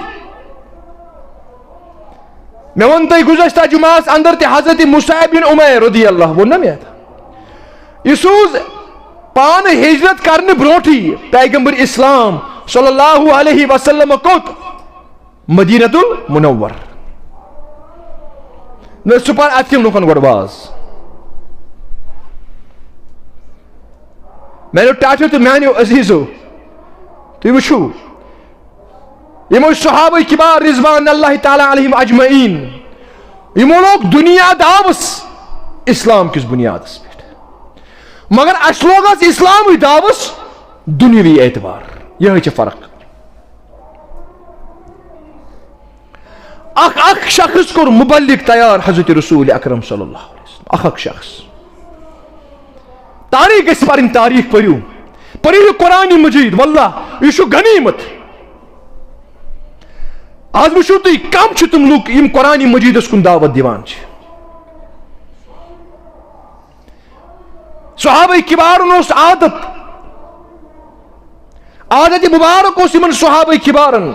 مےٚ ووٚن تۄہہِ گُزشتہ جمعہس اندر تہِ حضرت مصعب بن عمیر رضی اللہ، ووٚن نا مےٚ؟ یہِ سوٗز پانہٕ ہجرت کرنہٕ برونٹھٕے پیغمبر اسلام صلی اللہ علیہ وسلم کوٚت؟ مدینہ المنور۔ نہ، سُہ پَر اَتھ کٮ۪ن لُکَن گۄڈٕ واز۔ میٛانیو ٹاٹھیو تہٕ میٛانیو عزیزو، تُہۍ وٕچھِو، یِمو صحابہ کبار رضوان اللہ تعالیٰ علیہم اجمعین، یِمو لوگ دُنیا داوس اسلام کِس بُنیادس پٮ۪ٹھ، مگر اَسہِ لوگ آز اسلامٕے داوس دُنیاوی اعتبار۔ یِہوٚے چھِ فرق۔ اکھ اکھ شخص کوٚر مبلغ تیار حضرت رسول اکرم صلی اللہ علیہ وسلم، اکھ اکھ شخص۔ تاریخ گژھِ پرٕنۍ، تاریخ پٔرِو، پٔرِو یہِ قرآن مجید، واللہ یہِ چھُ غنیمت۔ آز وٕچھِو تُہۍ، کم چھِ تِم لُکھ یِم قرآن مجیدس کُن دعوت دِوان چھِ۔ صحابہ کبارن اوس عادت، عادت مبارک اوس یِمن صحابہ کبارن،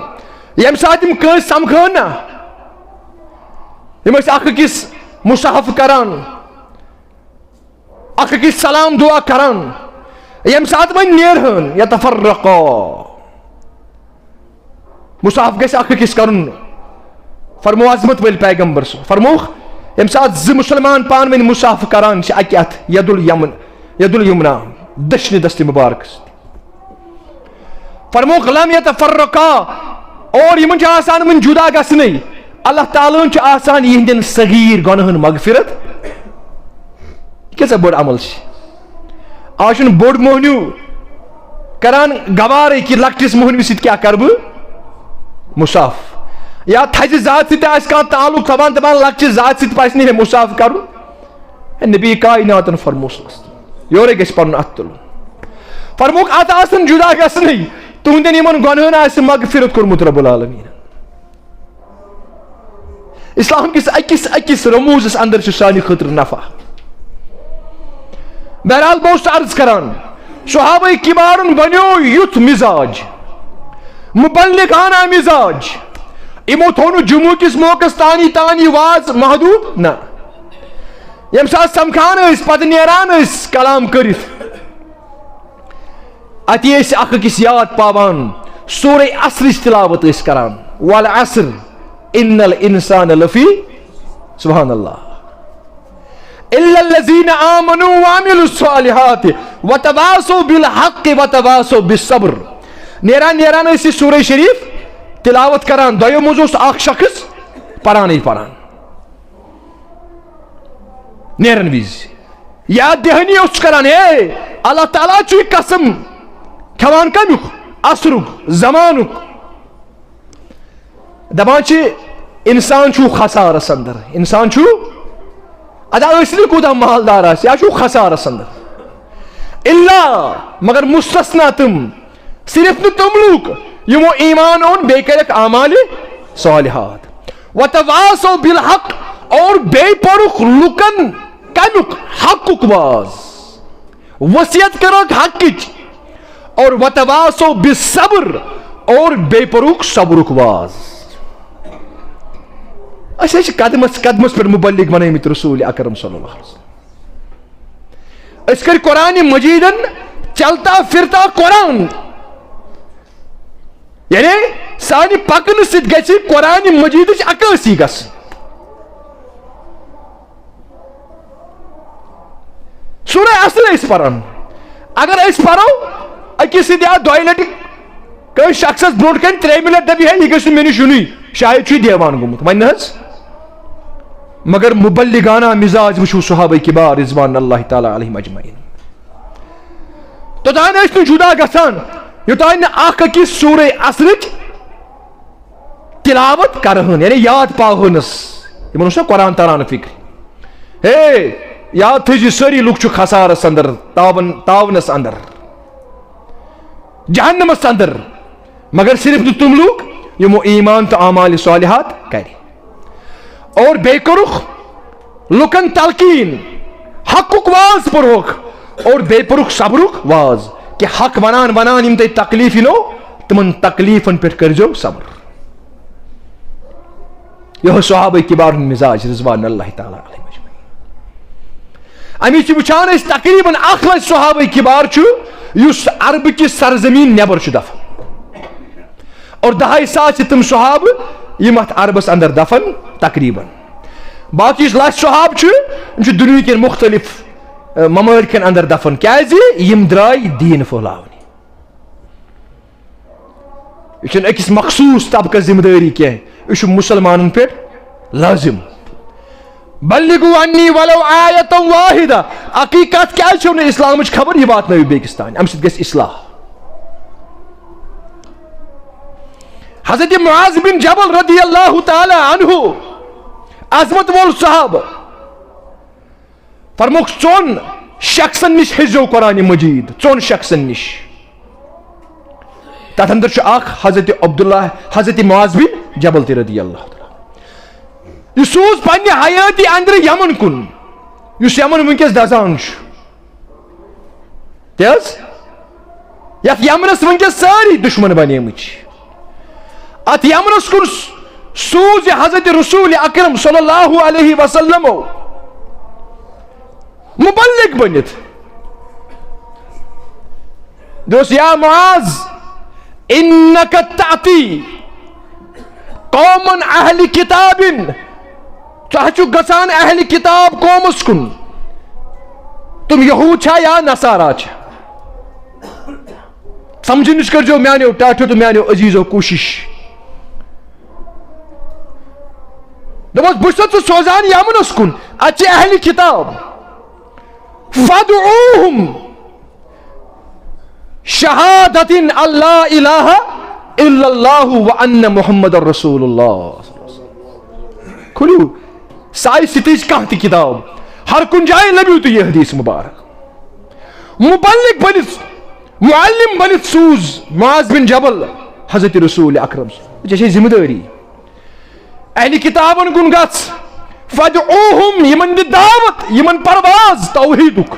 ییٚمہِ ساتہٕ یِم کٲنٛسہِ سمکھان نا، یِم ٲسۍ اکھ أکِس مصافحہ کران، اکھ أکِس سلام دعا کران، ییٚمہِ ساتہٕ وۄنۍ نیرہن، یتفرقا، مصافحہ گژھِ اکھ أکِس کرُن۔ فرمو عظمت وٲلۍ پیغمبر صٲب، فرمووُکھ، ییٚمہِ ساتہٕ زٕ مسلمان پانہٕ ؤنۍ مصافحہ کران چھِ اکہِ اتھٕ، ید الیمن، ید الیمنا، دٔچھنہِ دستہِ مبارکس۔ فرمووُکھ، لم یتفرقا، اور یِمن چھِ آسان وۄنۍ جدا گژھنٕے۔ اللہ تعالیٰ ہن چھُ آسان یِہنٛدٮ۪ن صغیر گۄناہن مغفرت۔ یہِ کۭژاہ بٔڑ عمل چھِ۔ آز چھُنہٕ بوٚڑ مۄہنیو کران گوارے کہِ لۄکٹِس مۄہنوِس سۭتۍ کیٛاہ کرٕ بہٕ مصافحہ۔ یا تھزِ ذات سۭتۍ آسہِ کانٛہہ تعلق تھاوان، دپان لۄکچہِ ذات سۭتۍ پزِ نہٕ مےٚ مصافحہ کرُن۔ ہے، نبی کائناتن فرموو صلی اللہ علیہ وسلم، یورے گژھِ پنُن اتھٕ تُلُن۔ فرمووُکھ، اتھ آسن جدا گژھنٕے، تُہنٛدٮ۪ن یِمن گۄنہن آسہِ مغفرت کوٚرمُت رب العالمین۔ اسلام کِس أکِس أکِس رموزس اندر چھُ سانہِ خٲطرٕ نفع۔ بہرحال، بہٕ اوسُس عرض کران، صحابہ کبارن بنیو یُتھ مزاج، مبلغانہ مزاج۔ یِمو تھوٚو نہٕ جمعہ کِس موقعس تانی تانی واز محدود، نہ۔ ییٚمہِ ساتہٕ سمکھان ٲسۍ، پتہٕ نیران ٲسۍ کلام کٔرِتھ۔ اتی ٲسۍ اکھ أکِس یاد پاوان، سورہ عصرٕچ تلاوت ٲسۍ کران، والعصر ان الانسان لفی، سبحان اللہ، الا الذین آمنوا وعملوا الصالحات وتواصوا بالحق وتواصوا بالصبر۔ نیران نیران ٲسۍ یہِ سورہ شریف تلاوت کران، دۄیو منٛز اوس اکھ شخص پرانٕے پران۔ نیرن وِزِ یاد دہانی اوس کران، ہے، اللہ تعالیٰ چھُے قسم کھٮ۪وان کمیُک؟ عصرُک، زمانُک۔ دپان چھِ، انسان چھُ خسارس اندر، انسان چھُ، ادا ٲسِن کوٗتاہ مالدار آسہِ، یا چھُ خسارس اندر۔ الا، مگر مستثنا تِم، صرف نہٕ تِم لوٗکھ یِمو ایمان اوٚن بیٚیہِ کٔرِکھ اعمالِ صالحات۔ وتواصوا بالحق، اور بیٚیہِ پوٚرُکھ لُکن کمیُک؟ حقُک واز۔ وصیت کٔرٕکھ حقٕچ۔ اور وتواصوا بالصبر، اور بیٚیہِ پوٚرُکھ صبرُک واز۔ أسۍ حظ چھِ قدمس قدمس پٮ۪ٹھ مبلغ بنٲومٕتۍ رسول اکرم صلی اللہ علیہ وسلم۔ أسۍ کٔرۍ قرآن مجیدن چلتا پھرتا قرآن۔ یعنی سانہِ پکنہٕ سۭتۍ گژھِ قرآن مجیدٕچ عکٲسی گژھٕنۍ۔ سورہ عصر ٲسۍ پران۔ اگر أسۍ پرو، أکِس سۭتۍ یا دۄیہِ لٹہِ کٲنٛسہِ شخصس برونٛٹھ کنہِ ترٛیٚیہِ لٹہِ دپہِ ہے، یہِ گژھِ نہٕ مےٚ نِش یُنُے، شاید چھُ یہِ دیوان گوٚمُت۔ وۄنۍ نہ حظ۔ مگر مبلغانہ مزاج وٕچھِو صحابہ کبار رضوان اللہ تعالیٰ علیہم اجمعین۔ توٚتام ٲسۍ نہٕ جدا گژھان، یوٚتام نہٕ اکھ أکِس سورہ عصرٕچ تلاوت کرہن، یعنی یاد پاوہنس۔ یِمن اوس نہ قرآن تران فکر۔ ہے، یاد تھٲیزِ، سٲری لُکھ چھِ خسارس اندر، تاون، تاونس اندر، جہنمس اندر، مگر صرف نہٕ تِم لُکھ یِمو ایمان تہٕ اعمال صالحات کرِ۔ اور بیٚیہِ کوٚرُکھ لُکن تلقین، حقُک واز پوٚرہوکھ، اور بیٚیہِ پوٚرُکھ صبرُک واز، کہِ حق ونان ونان یِم تۄہہِ تکلیف یِنو، تِمن تکلیفن پٮ۪ٹھ کٔرزیو صبر۔ یہِ اوس صحابہ کبار ہُنٛد مزاج رضوان اللہ تعالیٰ علیہم اجمعین۔ امی چھِ وٕچھان أسۍ تقریباً اکھ لچھ صحابہ کبار چھُ یُس عربہٕ کہِ سرزمین نٮ۪بر چھُ دفن۔ اور دہاے ساس چھِ تِم صحابہٕ یِم اتھ عربس اندر دفن تقریباً۔ باقی یُس لچھ صحابہٕ چھِ، یِم چھِ دُنیہکٮ۪ن مختلف، ا، ممالکن اندر دفن۔ کیازِ؟ یِم درٛاے دیٖن پھٔہلاونہِ۔ یہِ چھُنہٕ أکِس مخصوٗص طبقس ذمہٕ دٲری کینٛہہ، یہِ چھُ مُسلمانن پٮ۪ٹھ لٲزِم۔ بلغوا عنی ولو آیة واحدة۔ اَکٕے کتھ، کیازِ چھو نہٕ اسلامٕچ خبر؟ یہِ واتنٲیِو بیٚکِس تام، امہِ سۭتۍ گژھِ اصلاح۔ حضرت معاذ بن جبل رضی اللہ تعالیٰ عنہ، عظمت وول صحابہٕ، فرمووُکھ، ژۄن شخصن نِش ہیٚزیو قرآن مجید، ژۄن شخصن نِش۔ تتھ اندر چھُ اکھ حضرت عبداللہ، حضرت معاذ بن جبل تہِ رضی اللہ تعالیٰ۔ یہِ سوٗز پننہِ حیٲتی اندرٕ یمن کُن، یُس یمن وٕنکیٚس دزان چھُ۔ تہِ حظ؟ یتھ یمنس وٕنکیٚس سٲری دشمن بنیمٕتۍ چھِ۔ اتھ یمنس کُن س-، سوٗز یہِ حضرت رسول اکرم صلی اللہ علیہ وسلمو مبلغ بٔنِتھ۔ دوٚپُس، یا معاذ، انک تأتی قومن اہل کتابن، ژٕ حظ چھُکھ گژھان اہل کتاب قومس کُن، تِم یہود چھا یا نصارا چھا؟ سمجھنٕچ کٔرزیو میانیو ٹاٹھیو تہٕ میانیو عزیزو کوٗشش۔ دوٚپمس، بہٕ چھُسو ژٕ سوزان یمنس کُن، اتہِ چھِ اہل کتاب، فادعوہم شہادت ان لا الہ الا اللہ و ان محمد رسول اللہ۔ کھُلِو ساے سِتٕج کانٛہہ تہِ کِتاب، ہر کُنہِ جایہِ لٔبِو تُہۍ یہِ حدیث مبارک۔ مبلغ بٔنِتھ، معلم بٔنِتھ سوٗز معاذ بن جبل حضرت رسول اکرم۔ یہِ چھےٚ ذمہٕ دٲری۔ اہلِ کِتابن کُن گژھ، فدعوہم، یِمن دِ دعوت، یِمن پرواز توحیدُک۔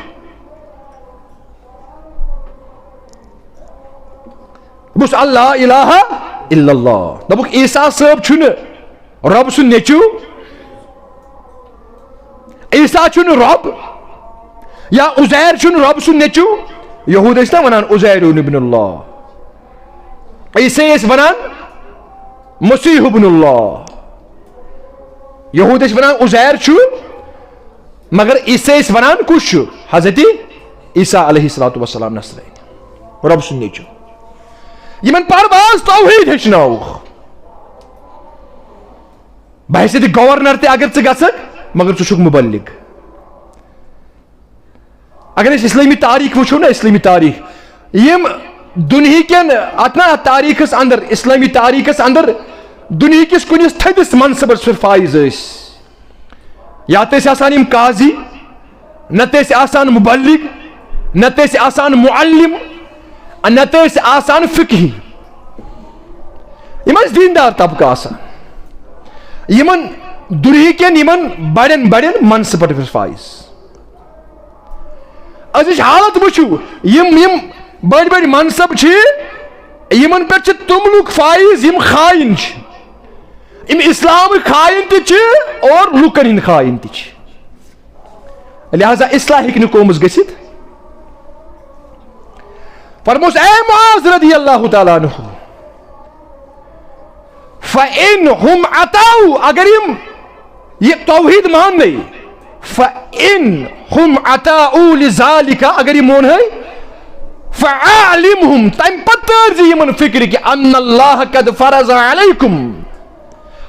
بوٗز، اللہ الہ الا اللہ۔ دوٚپُکھ، عیسیٰ صٲب چھُنہٕ رۄب سُنٛد نیٚچوٗ، عیسیٰ چھُنہٕ رۄب، یا عزیر چھُنہٕ رۄب سُنٛد نیٚچوٗ۔ یہوٗد ٲسۍ نا وَنان عزیر ابن اللہ، عیسٲے ٲسۍ وَنان مسیح ابن اللہ۔ یہوٗد ٲسۍ وَنان عزیر چھُ، مگر عیسٲے ٲسۍ وَنان کُس چھُ؟ حضرت عیسیٰ علیہ الصلوۃ والسلام نصرٲنی، رۄب سُنٛد نیٚچوٗ۔ یِمن پرواز توحیٖد ہیٚچھناوُکھ۔ بحیثیت گورنر تہِ اگر ژٕ گژھکھ، مگر ژٕ چھُکھ مبلغ۔ اگر أسۍ اسلٲمی تاریخ وٕچھو نا، اسلٲمی تاریخ، یِم دُنہیٖکٮ۪ن، اتھ نا، اتھ تاریخس اندر، اسلٲمی تاریخس اندر دُنہیٖکِس کُنِس تھٔدِس منصبس پٮ۪ٹھ فٲیز ٲسۍ، یا تہٕ ٲسۍ آسان یِم قاضی، نتہٕ ٲسۍ آسان مبلغ، نتہٕ ٲسۍ آسان معلم، نتہٕ ٲسۍ آسان فقہی۔ یِم ٲسۍ دیندار طبقہٕ آسان۔ یِمن دُنہیٖکٮ۪ن یِمن بڑٮ۪ن بڑٮ۪ن منصبن پٮ۪ٹھ فٲیز۔ أزِچ حالت وٕچھِو، یِم، یِم بٔڑۍ بٔڑۍ منصب چھِ، یِمن پٮ۪ٹھ چھِ تِم لُکھ فٲیز، یِم خاین چھِ۔ یِم اسلامٕکۍ خاین تہِ چھِ اور لُکن ہٕنٛدۍ خاین تہِ چھِ۔ لہذا اصلاح ہیٚکہِ نہٕ قومس گٔژھِتھ۔ فرموس، اے معاذ رضی اللہ تعالیٰ عنہ، فَإِنْ هُمْ أَطَاعُوا، اگر یِم یہِ توحید ماننٕے، فَإِنْ هُمْ أَطَاعُوا لِذَلِكَ، اگر یِم مونہے، فَأَعْلِمْهُمْ، تمہِ پتہٕ تٲرۍ زِ یِمن فکرِ کہِ أَنَّ اللَّهَ قَدْ فَرَضَ عَلَيْكُمْ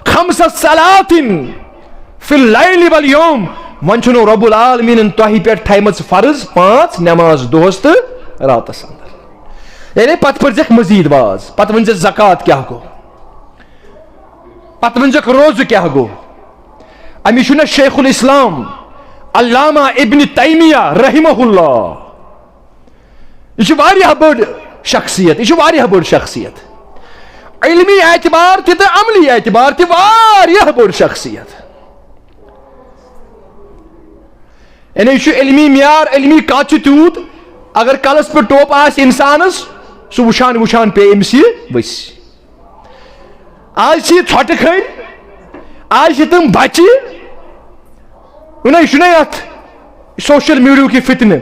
خَمْسَ صَلَوَاتٍ فِي الْلَيْلِ وَالْيَوْمِ، وۄنۍ چھُنو رب العالمینن تۄہہِ پٮ۪ٹھ تھایمٕژ فرض پانٛژھ نماز دۄہس تہٕ راتس اندر۔ یعنی پتہٕ پٔرزٮ۪کھ مزید واز، پتہٕ ؤنزٮ۪کھ زکوٰۃ کیٛاہ گوٚو، پتہٕ ؤنزٮ۪کھ روزٕ کیٛاہ گوٚو۔ امی چھُنہ شیخ الاسلام علامہ ابن تیمیہ رحمہ اللہ، یہِ چھِ واریاہ بٔڑ شخصیت، یہِ چھِ واریاہ بٔڑ شخصیت، علمی اعتبار تہِ تہٕ عملی اعتبار تہِ واریاہ بٔڑ شخصیت۔ یعنی یہِ چھُ علمی معیار، علمی کتھ چھِ تیوٗت، اگر کلس پٮ۪ٹھ ٹوپہٕ آسہِ انسانس، سُہ وٕچھان وٕچھان پیٚیہِ أمِس یہِ ؤسۍ۔ آز چھِ یہِ ژھۄٹہٕ کھٔنۍ، آز چھِ تِم بچہِ، وٕنے چھُنہ اتھ سوشل میڈیاہُک یہِ فتنہٕ۔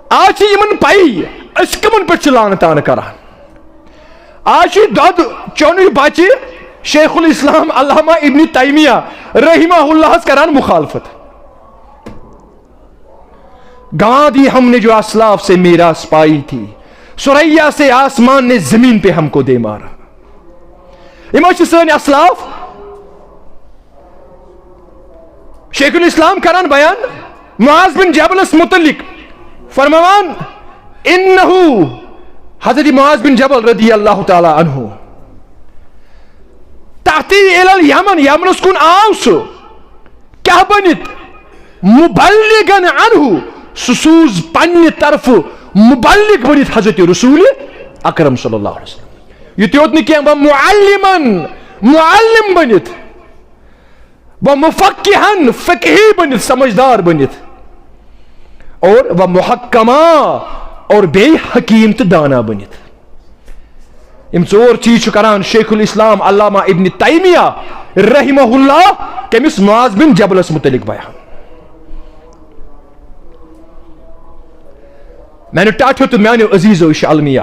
آز چھِ یِمن پَیی أسۍ کٕمن پٮ۪ٹھ چھِ لعنت طعنہٕ کران۔ آز چھِ دۄد چونٕے بچہِ شیخ الاسلام علامہ ابن تیمیہ رحمہ اللہس کران مخالفت۔ گنوا دی ہم نے جو اسلاف سے میراث پائی تھی، ثریا سے آسمان نے زمین پہ ہم کو دے مارا۔ یِم ٲسۍ چھِ سٲنۍ اسلاف۔ شیخ الاسلام کران بیان معاذ بن جبلس متعلق، فرماوان، انہ، حضرت معاذ بن جبل رضی اللہ تعالیٰ عنہ، تحتی الی الیمن، یمنس کُن آو سُہ۔ کیٛاہ بٔنِتھ؟ مبلغن عنہ، سُہ سوٗز پننہِ طرفہٕ مبلغ بٔنِتھ حضرت رسول اکرم صلی اللہ علیہ وسلم۔ یُتُے یوت نہٕ کینٛہہ، و معلمن، معلم بٔنِتھ، و مفقہن، فقہی بٔنِتھ، سمجھدار بٔنِتھ، اور و محکما، اور بیٚیہِ حکیم تہٕ دانا بٔنِتھ۔ یِم ژور چیٖز چھُ کران شیخ الاسلام علامہ ابن تیمیہ رحمہ اللہ کٔمِس؟ معاذ بن جبلس متعلق بیان۔ میانیو ٹاٹھیو تہٕ میانیو عزیزو، یہِ چھُ المیہ۔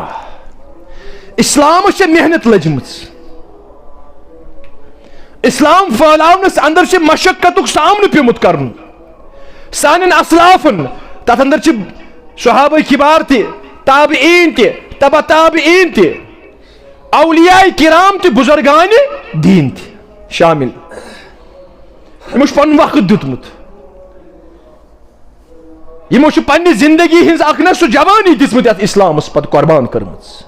اسلامس چھےٚ محنت لٔجمٕژ۔ اسلام پھٔہلاونس اندر چھِ مشقتُک سامنہٕ پیومُت کرُن۔ سانٮ۪ن اسلافن، تتھ اندر چھِ صحابہ کبار تہِ، تابعین تہِ، تبع تابعین تہِ، اولیاء کرام تہِ، بزرگان دین تہِ شامل۔ یِمو چھُ پنُن وقت دیُتمُت۔ یِمو چھِ پننہِ زندگی ہٕنٛز اکھ نہ سُہ جوانی دِژمٕژ یتھ اسلامس پتہٕ قربان کٔرمٕژ۔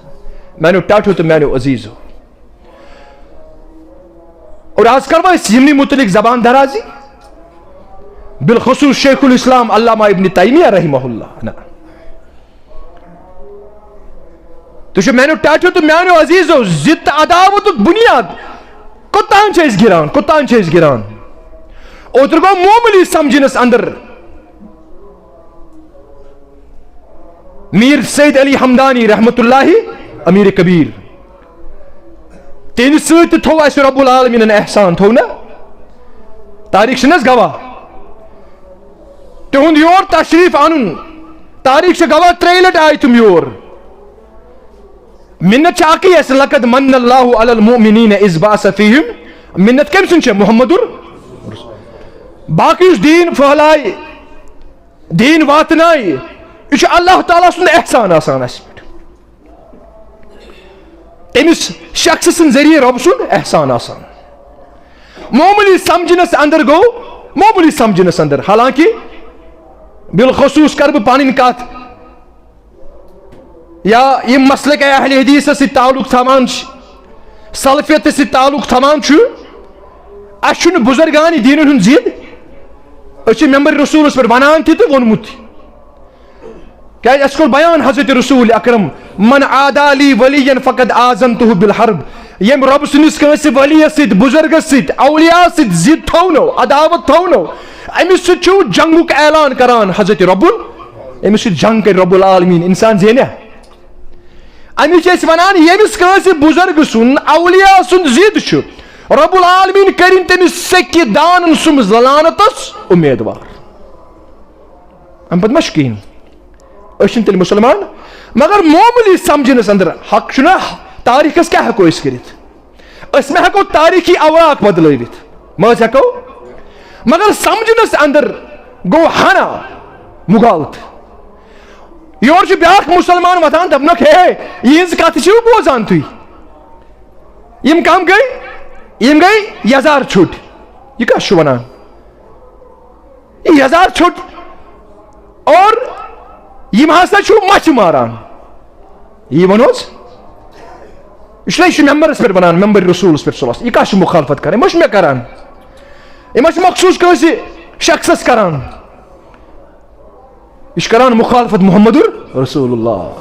میانیو ٹاٹھیو تہٕ میانیو عزیزو، اور آز کرو أسۍ یِمنٕے متعلق زبان درازی، بالخصوص شیخ الاسلام علامہ ابن تیمیہ رحمہ اللہ۔ نہ، تُہۍ چھِو میانیو ٹاٹھیو تہٕ میانیو عزیزو، ضد تہٕ عداوتُک بُنیاد کوٚتام چھِ أسۍ گِران، کوٚتام چھِ أسۍ گِران؟ اوترٕ گوٚو معموٗلی سمجھنس اندر میر سید علی حمدانی رحمت اللہ امیر کبیر، تِہنٛدِ سۭتۍ تہِ تھوٚو اَسہِ رب العالمینن احسان، تھوٚو نا؟ تاریخ چھِنہٕ حظ گواہ؟ تِہُنٛد یور تشریف انُن، تاریخ چھِ گواہ، ترٛیٚیہِ لٹہِ آیہِ تِم یور۔ منت چھِ اکٕے اَسہِ، لقد من اللہ علی المؤمنین اذ بعث فیہم۔ منت کٔمۍ سٕنٛز چھےٚ؟ محمد ال-، باقٕے یُس دیٖن پھٔہلایہِ، دیٖن واتنایہِ، یہِ چھُ اللہ تعالیٰ سُنٛد احسان آسان اَسہِ پٮ۪ٹھ۔ تٔمِس شخص سٕنٛدِ ذٔریعہٕ رۄب سُنٛد احسان آسان۔ معموٗلی سمجھنس اندر گوٚو، معموٗلی سمجھنس اندر، حالانکہ بالخصوص کرٕ بہٕ پنٕنۍ کتھ، یا یِم مسلک اہل حدیثس سۭتۍ تعلق تھاوان چھِ، سلفیتس سۭتۍ تعلق تھاوان چھِ، اَسہِ چھُنہٕ بزرگان دینن ہُنٛد ضد، أسۍ چھِ ممبر رسولس پٮ۪ٹھ ونان تہِ تہٕ ووٚنمُت تہِ۔ کیازِ اَسہِ کوٚر بیان حضرت رسول اکرم، من عادی لی ولیا فقد آذنتہ بالحرب، ییٚمۍ رۄب سٕنٛدِس کٲنٛسہِ ولی سۭتۍ، بزرگس سۭتۍ، اولیاء سۭتۍ ضد تھاونو، عداوت تھاونو، أمِس سۭتۍ چھُ جنگُک اعلان کران حضرت رب ال-، أمِس سۭتۍ جنگ کرِ رب العالمین، انسان زینہ۔ أمِس چھِ أسۍ ونان، ییٚمِس کٲنٛسہِ بزرگ سُنٛد، اولیاء سُنٛد ضد چھُ، رب العالمین کٔرِن تٔمِس سیٚکہِ دانن سُم ضلانتس امیدوار۔ امہِ پتہٕ ما چھُ کِہیٖنۍ؟ أسۍ چھِنہٕ تیٚلہِ مُسلمان؟ مگر معموٗلی سمجھنس اندر حق چھُنہ، تاریخس کیٛاہ ہٮ۪کو أسۍ کٔرِتھ؟ أسۍ ما ہٮ۪کو تاریخی اوراق بدلٲوِتھ؟ ما أسۍ ہٮ۪کو؟ مگر سمجھنس اندر گوٚو ہنا مغالطہٕ۔ یورٕ چھُ بیٛاکھ مُسلمان وۄتھان، دپنکھ، ہے، یِہنٛز کتھ چھِو بوزان تُہۍ؟ یِم کم گٔے؟ یِم گٔے یزار چھُٹ۔ یہِ کس چھُ ونان؟ یہِ یزار چھُٹ۔ اور یِم ہسا چھُ مچھِ ماران۔ یی ونوس؟ اس لیے چھُ ممبرس پٮ۪ٹھ ونان، ممبر رسولس پٮ۪ٹھ صلی اللہ علیہ وسلم۔ یہِ کس چھُ مخالفت کران؟ یہِ ما چھُ مےٚ کران؟ یہِ ما چھُ مخصوص کٲنٛسہِ شخصس کران؟ یہِ چھُ کران مخالفت محمد رسول اللہ۔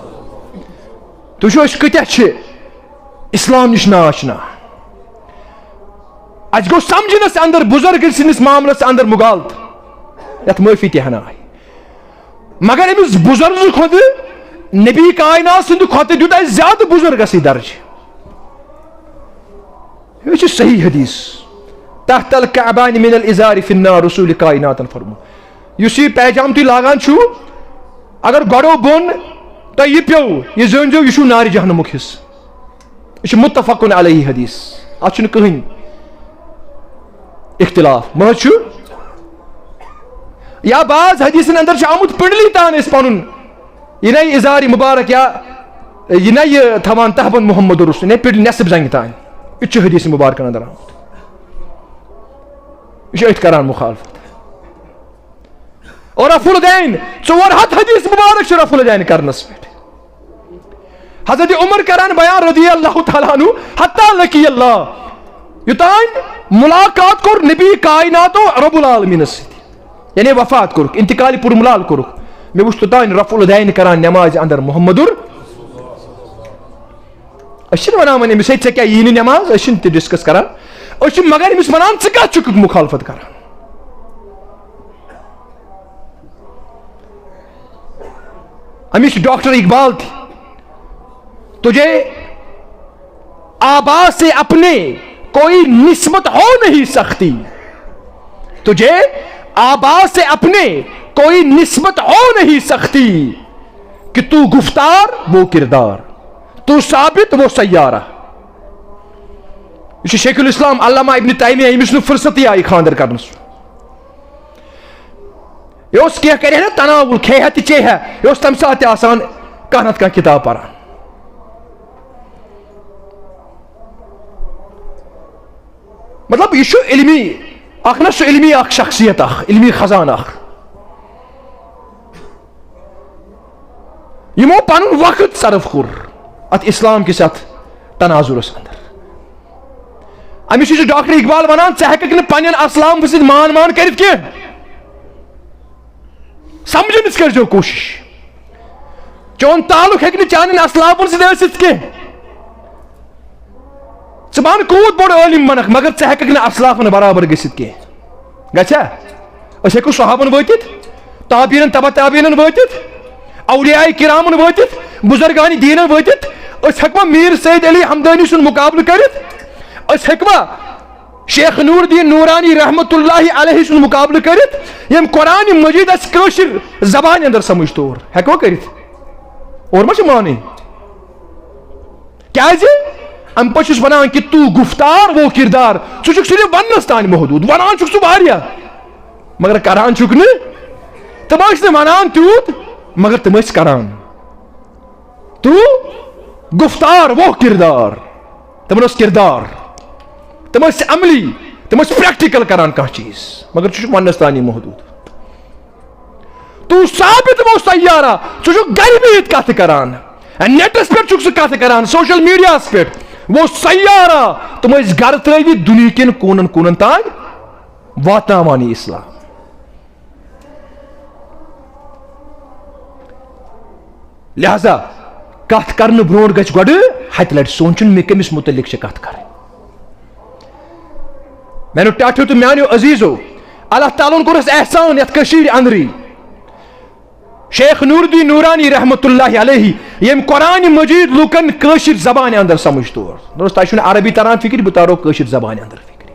تُہۍ وٕچھِو، أسۍ کۭتیاہ چھِ اسلام نِش ناچنا۔ اَسہِ گوٚو سمجھنس اندر بزرگ سٕنٛدِس معاملس اندر مغالطہٕ، یتھ معٲفی تہِ ہنا آیہِ۔ مگر أمِس بزرگ کھۄتہٕ نبی کائنات سٕنٛدِ کھۄتہٕ دیُت اَسہِ زیادٕ بزرگسٕے درجہٕ۔ یہِ چھُ صحیح حدیث۔ تحت الکعبان من الازار فی النار، رسول کائناتن فرمو۔ یُس یہِ پیجام تُہۍ لاگان چھِو، اگر گۄڈو بۄن تۄہہِ یہِ پیوٚو، یہِ زٲنۍزیو، یہِ چھُو نارِ جہنمُک حصہٕ۔ یہِ چھُ متفقن علیہ حدیث، اتھ چھُنہٕ کٕہٕنۍ اختلاف۔ مہ حظ چھُ؟ یا بعض حدیثن اندر چھُ آمُت پنڈلی تان أسۍ پنُن یہِ نَے اِزارِ مُبارک یا یہِ نَے یہِ تھاوان تہبند محمد رسول، یہِ نَے پِڑ نٮ۪صٕب زنٛگہِ تانۍ۔ یہِ تہِ چھُ حدیث مُبارکن اندر آمُت۔ یہِ چھُ أتھۍ کران مُخالفت۔ اور رفع الدین، ژور ہتھ حدیث مُبارک چھِ رفع الدین کرنس پٮ۪ٹھ۔ حضرت عمر کران بیان رضی اللہ تعالیٰ عنہ، حتی لقی اللہ، یوتام ملاقات کوٚر نبی کائنات و رب العالمینس سۭتۍ۔ یعنی وفات کوٚرُکھ، انتقال پُرملال کوٚرُکھ۔ مےٚ وُچھ توٚتام رفع الدین کران نمازِ اندر محمد ال۔ أسۍ چھِنہٕ وَنان وۄنۍ أمِس، "ہے، ژےٚ کیٛاہ یی نہٕ نماز؟" أسۍ چھِنہٕ تہِ ڈسکس کران۔ أسۍ چھِ مگر أمِس وَنان، "ژٕ کَتھ چھُکھ مُخالفت کران؟" أمِس چھُ ڈاکٹر اقبال تہِ، تجھے آبا سے اپنے کوئی نسبت ہو نہیں سکتی، تجھے آبا سے اپنے کوئی نسبت ہو نہیں سکتی، کہ تو گفتار وہ کردار، تو ثابت وہ سیارہ۔ یہِ چھُ شیخ الاسلام علامہ ابن تیمیہ، ییٚمِس نہٕ فرصتٕے آیہِ خانٛدر کرنس۔ یہِ اوس کینٛہہ کرِ ہا نا تناول، کھیہِ ہا تہِ چیٚیہِ ہا، یہِ اوس تمہِ ساتہٕ تہِ آسان کانٛہہ نتہٕ کانٛہہ کتاب پران۔ مطلب، یہِ چھُ علمی، اکھ نہ سُہ علمی اکھ شخصیت، اکھ علمی خزانہٕ اکھ۔ یِمو پنُن وقت صرف کوٚر اتھ اسلام کِس اتھ تناظرس اندر۔ أمِس چھُ ڈاکٹر اقبال ونان، ژٕ ہیٚککھ نہٕ پننٮ۪ن اسلافن سۭتۍ مان مان کٔرِتھ کینٛہہ۔ سمجھنٕچ کٔرۍزیو کوٗشش۔ چون تعلق ہیٚکہِ نہٕ چانٮ۪ن اسلافن سۭتۍ ٲسِتھ کینٛہہ۔ ژٕ بان کوٗت بوٚڑ عٲلِم بنکھ، مگر ژٕ ہیٚککھ نہٕ اسلافن برابر گٔژھِتھ کینٛہہ۔ گژھیٛا؟ أسۍ ہیٚکو صحابن وٲتِتھ، تابعیٖنن، تبع تابعیٖنن وٲتِتھ، اولیاء کرامن وٲتِتھ، بزرگان دیٖنن وٲتِتھ؟ أسۍ ہیٚکوا میٖر سید علی ہمدانی سُنٛد مقابلہٕ کٔرِتھ؟ أسۍ ہیٚکوا شیخ نور الدین نورانی رحمت اللہ علیہ سُنٛد مقابلہٕ کٔرِتھ، ییٚمۍ قرآن مجید اَسہِ کٲشِر زبانہِ اندر سمجھ توٚر؟ ہیٚکوا کٔرِتھ؟ اور ما چھِ مانٕنۍ؟ کیازِ؟ امہِ پتہٕ چھُس ونان کہ تو گفتار وہ کردار، ژٕ چھُکھ صرف وننس تام محدود، ونان چھُکھ ژٕ واریاہ، مگر کران چھُکھ نہٕ۔ تِم ٲسۍ نہٕ ونان تیوٗت، مگر تِم ٲسۍ کران۔ تو گفتار وہ کردار، تِمن اوس کردار، تِم ٲسۍ عملی، تِم ٲسۍ پریکٹیکل کران کانٛہہ چیٖز، مگر ژٕ چھُکھ وننس تانی محدود۔ تو ثابت وہ سیارہ، ژٕ چھُکھ گرِ بِہِتھ کتھٕ کران، نیٹس پٮ۪ٹھ چھُکھ ژٕ کتھٕ کران، سوشل میڈیاہس پٮ۪ٹھ۔ وہ سیارہ، تِم ٲسۍ گرٕ ترٲوِتھ دُنیہکٮ۪ن کوٗنن کوٗنن تام واتناوان یہِ اسلام۔ لہذا کتھ کرنہٕ برونٹھ گژھِ گۄڈٕ ہتہِ لٹہِ سونچُن، مےٚ کٔمِس متعلق چھِ کتھ کرٕنۍ۔ میانیو ٹاٹھیو تہٕ میانیو عزیزو، اللہ تعالیٰ ہن کوٚر اسہِ احسان یتھ کٔشیٖرِ اندرٕے۔ شیخ نور الدین نورانی رحمت اللہ علیہ، یم قرآن مجید لوکن کٲشِر زبانہِ اندر سمجھ تور۔ دوست، تۄہہِ چھُنہٕ عربی تران فکر، بہٕ تارو کٲشِر زبانہِ اندر فکر۔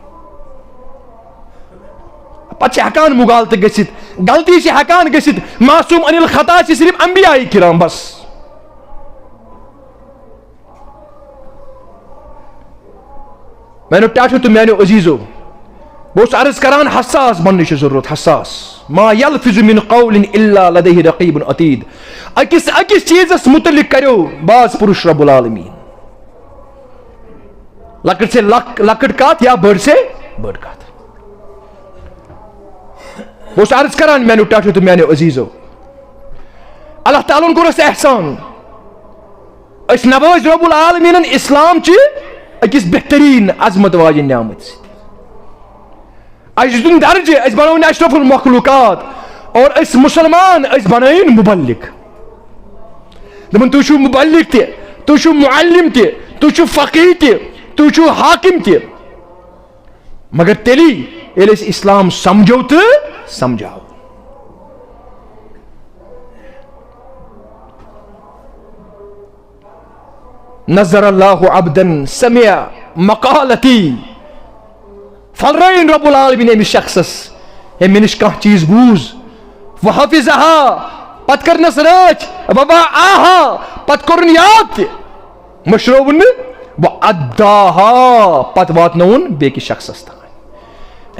پتہٕ چھِ ہٮ۪کان مغالطہٕ گٔژھِتھ، غلطی چھِ ہٮ۪کان گٔژھِتھ، معصوم عن الخطا چھِ صرف انبیاء کرام بس۔ میانیو ٹاٹھیو تہٕ میانیو عزیزو، بہٕ اوسُس عرض کران، حساس بننٕچ چھِ ضروٗرت، حساس۔ ما یلفظ من قول الا لدیہ رقیب عتید۔ أکِس أکِس چیٖزس متعلق کریو باز پُرُش رب العالمین۔ لۄکٕٹ سے لۄک-، لۄکٕٹ کتھ یا بٔڑ سے بٔڑ کتھ۔ بہٕ اوسُس عرض کران، میانیو ٹاٹھیو تہٕ میانیو عزیزو، اللہ تعالیٰ ہن کوٚر اَسہِ احسان۔ أسۍ نوٲزۍ رب العالمینن اسلام چہِ أکِس بہتریٖن عظمت واجٮ۪ن نعمت سۭتۍ۔ اَسہِ دیُن درجہِ، أسۍ بنٲوٕنۍ اشرف المخلوقات، اور أسۍ مسلمان، أسۍ بنٲوٕنۍ مبلغ۔ دوٚپُن، تُہۍ چھِو مبلغ تہِ، تُہۍ چھِو معلم تہِ، تُہۍ چھِو فقیہ تہِ، تُہۍ چھِو حاکم تہِ۔ مگر تیٚلی ییٚلہِ أسۍ اسلام سمجھو تہٕ سمجھاو۔ نظر اللہ عبدا سمع مقالتی۔ پھلرٲوِن رب العالمین أمِس شخصس، ییٚمۍ مےٚ نِش کانٛہہ چیٖز بوٗز، وحفظہا، پتہٕ کٔرنس رٲچھ، ووعاہا، پتہٕ کوٚرُن یاد تہِ۔ مٔشرٲوُن نہٕ، واداہا، پتہٕ واتنٲوُن بیٚکِس شخصس تام۔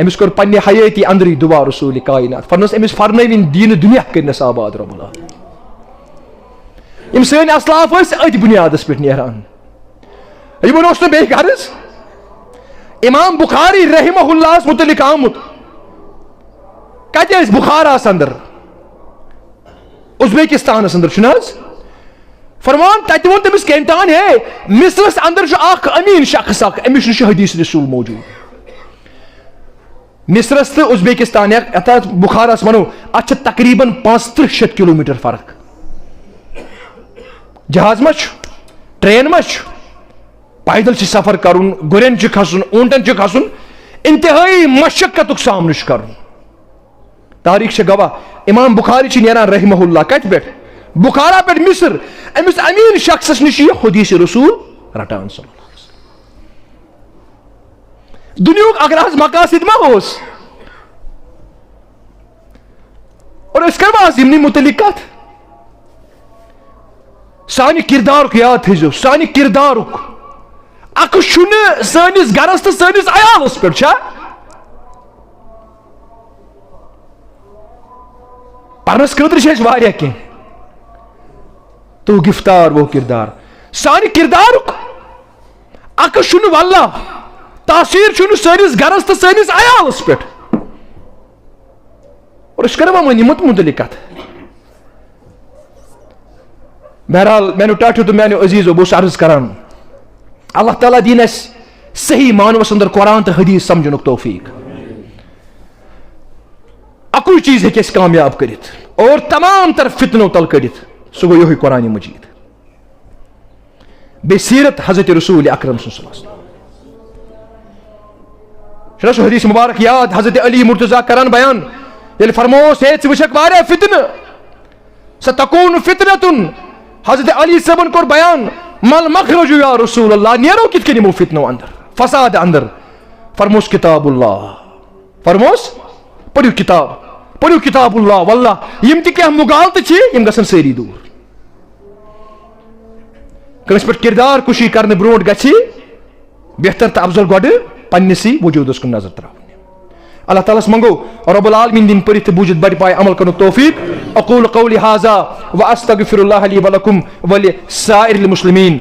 أمِس کوٚر پننہِ حیٲتی اندرٕے دعا رسول کائنات، فرموس أمِس فرنٲوِن دیٖنہٕ دُنیا کٔرنس آباد رب العالمین۔ یِم سٲنۍ اسلاف ٲسۍ أتھۍ بُنیادس پٮ۪ٹھ نیران۔ یِمن اوس نہٕ بیٚیہِ غرض۔ امام بخاری رحمہ اللہس متعلق آمُت، کتہِ ٲسۍ؟ بخاراہس اندر، ازبیکستانس اندر، چھُنہٕ حظ؟ فرمان، تتہِ ووٚن تٔمِس کٔمۍ تام، ہے، مصرس اندر چھُ اکھ امین شخص اکھ، أمِس نِش چھُ حدیث رسول موجود۔ مصرس تہٕ ازبیکستان، یا یتھ بخارس ونو، اتھ چھِ تقریباً پانٛژترٕٛہ شیٚتھ کلومیٹر فرق۔ جہاز ما چھُ؟ ٹرین ما چھُ؟ پیدل چھُ سفر کرُن، گُرٮ۪ن چھُ کھسُن، اوٗنٹن چھُ کھسُن، انتہٲئی مشقتُک سامنہٕ چھُ کرُن۔ تاریخ چھِ گواہ، امام بخاری چھِ نیران رحمہ اللہ کتہِ پٮ۪ٹھ؟ بخارا پٮ۪ٹھ مصر۔ أمِس امین شخصس نِش چھُ یہِ حدیث رسول رٹان صلی اللہ علیہ وسلم۔ دُنیاہُک اگر حظ مقاصد ما اوس؟ اور أسۍ کرو آز یِمنٕے متعلق کتھ۔ سانہِ کردارُک یاد تھٲیزیو، سانہِ کردارُک۔ اکھ چھُنہٕ سٲنِس گرس تہٕ سٲنِس عیالس پٮ۪ٹھ چھا؟ پرنس خٲطرٕ چھِ اَسہِ واریاہ کینٛہہ۔ تو گفتار وہ کردار۔ سانہِ کردارُک عکس چھُنہٕ واللہ، تاثیر چھُنہٕ سٲنِس گرس تہٕ سٲنِس عیالس پٮ۪ٹھ۔ اور أسۍ کرو وۄنۍ یِمن متعلق کتھ۔ بہرحال، میانیو ٹاٹھیو تہٕ میانیو عزیزو، بہٕ اوسُس عرض کران، اللہ تعالیٰ دِیِن اَسہِ صحیح معنوَس اندر قرآن تہٕ حدیث سمجھنُک توفیق۔ اَکُے چیٖز ہیٚکہِ اَسہِ کامیاب کٔرِتھ اور تمام تر فتنو تل کٔڑِتھ، سُہ گوٚو یِہوٚے قرآن مجید۔ بیٚیہِ سیرت حضرت رسول اکرم صلی اللہ علیہ وسلم۔ چھُنہ سُہ حدیث مبارک یاد، حضرت علی مرتضیٰ کران بیان، ییٚلہِ فرمووس، ہے، ژٕ وٕچھکھ واریاہ فتنہٕ، ستکون فتنتن، حضرت علی صٲبن کوٚر بیان، مل مخرج یا رسول اللہ، نیرو کِتھ کٔنۍ یِمو فتنو اندر، فساد اندر؟ فرموس کتاب اللہ، فرموس، پٔرِو کتاب، پٔرِو کتاب اللہ، واللہ یِم تہِ کینٛہہ مغالطہٕ چھِ، یِم گژھن سٲری دوٗر۔ کٲنٛسہِ پٮ۪ٹھ کردار کشی کرنہٕ برونٛٹھ گژھِ بہتر تہٕ افضل گۄڈٕ پننِسٕے وجودس کُن نظر تراوٕنۍ۔ اللہ تعالیٰ ہس منگو رب العالمین دِنۍ پٔرِتھ تہٕ بوٗزِتھ بڑِ پایہِ عمل کرنُک توفیق۔ اقول قولی ھذا واستغفر اللہ لی ولکم ولسائر المسلمین۔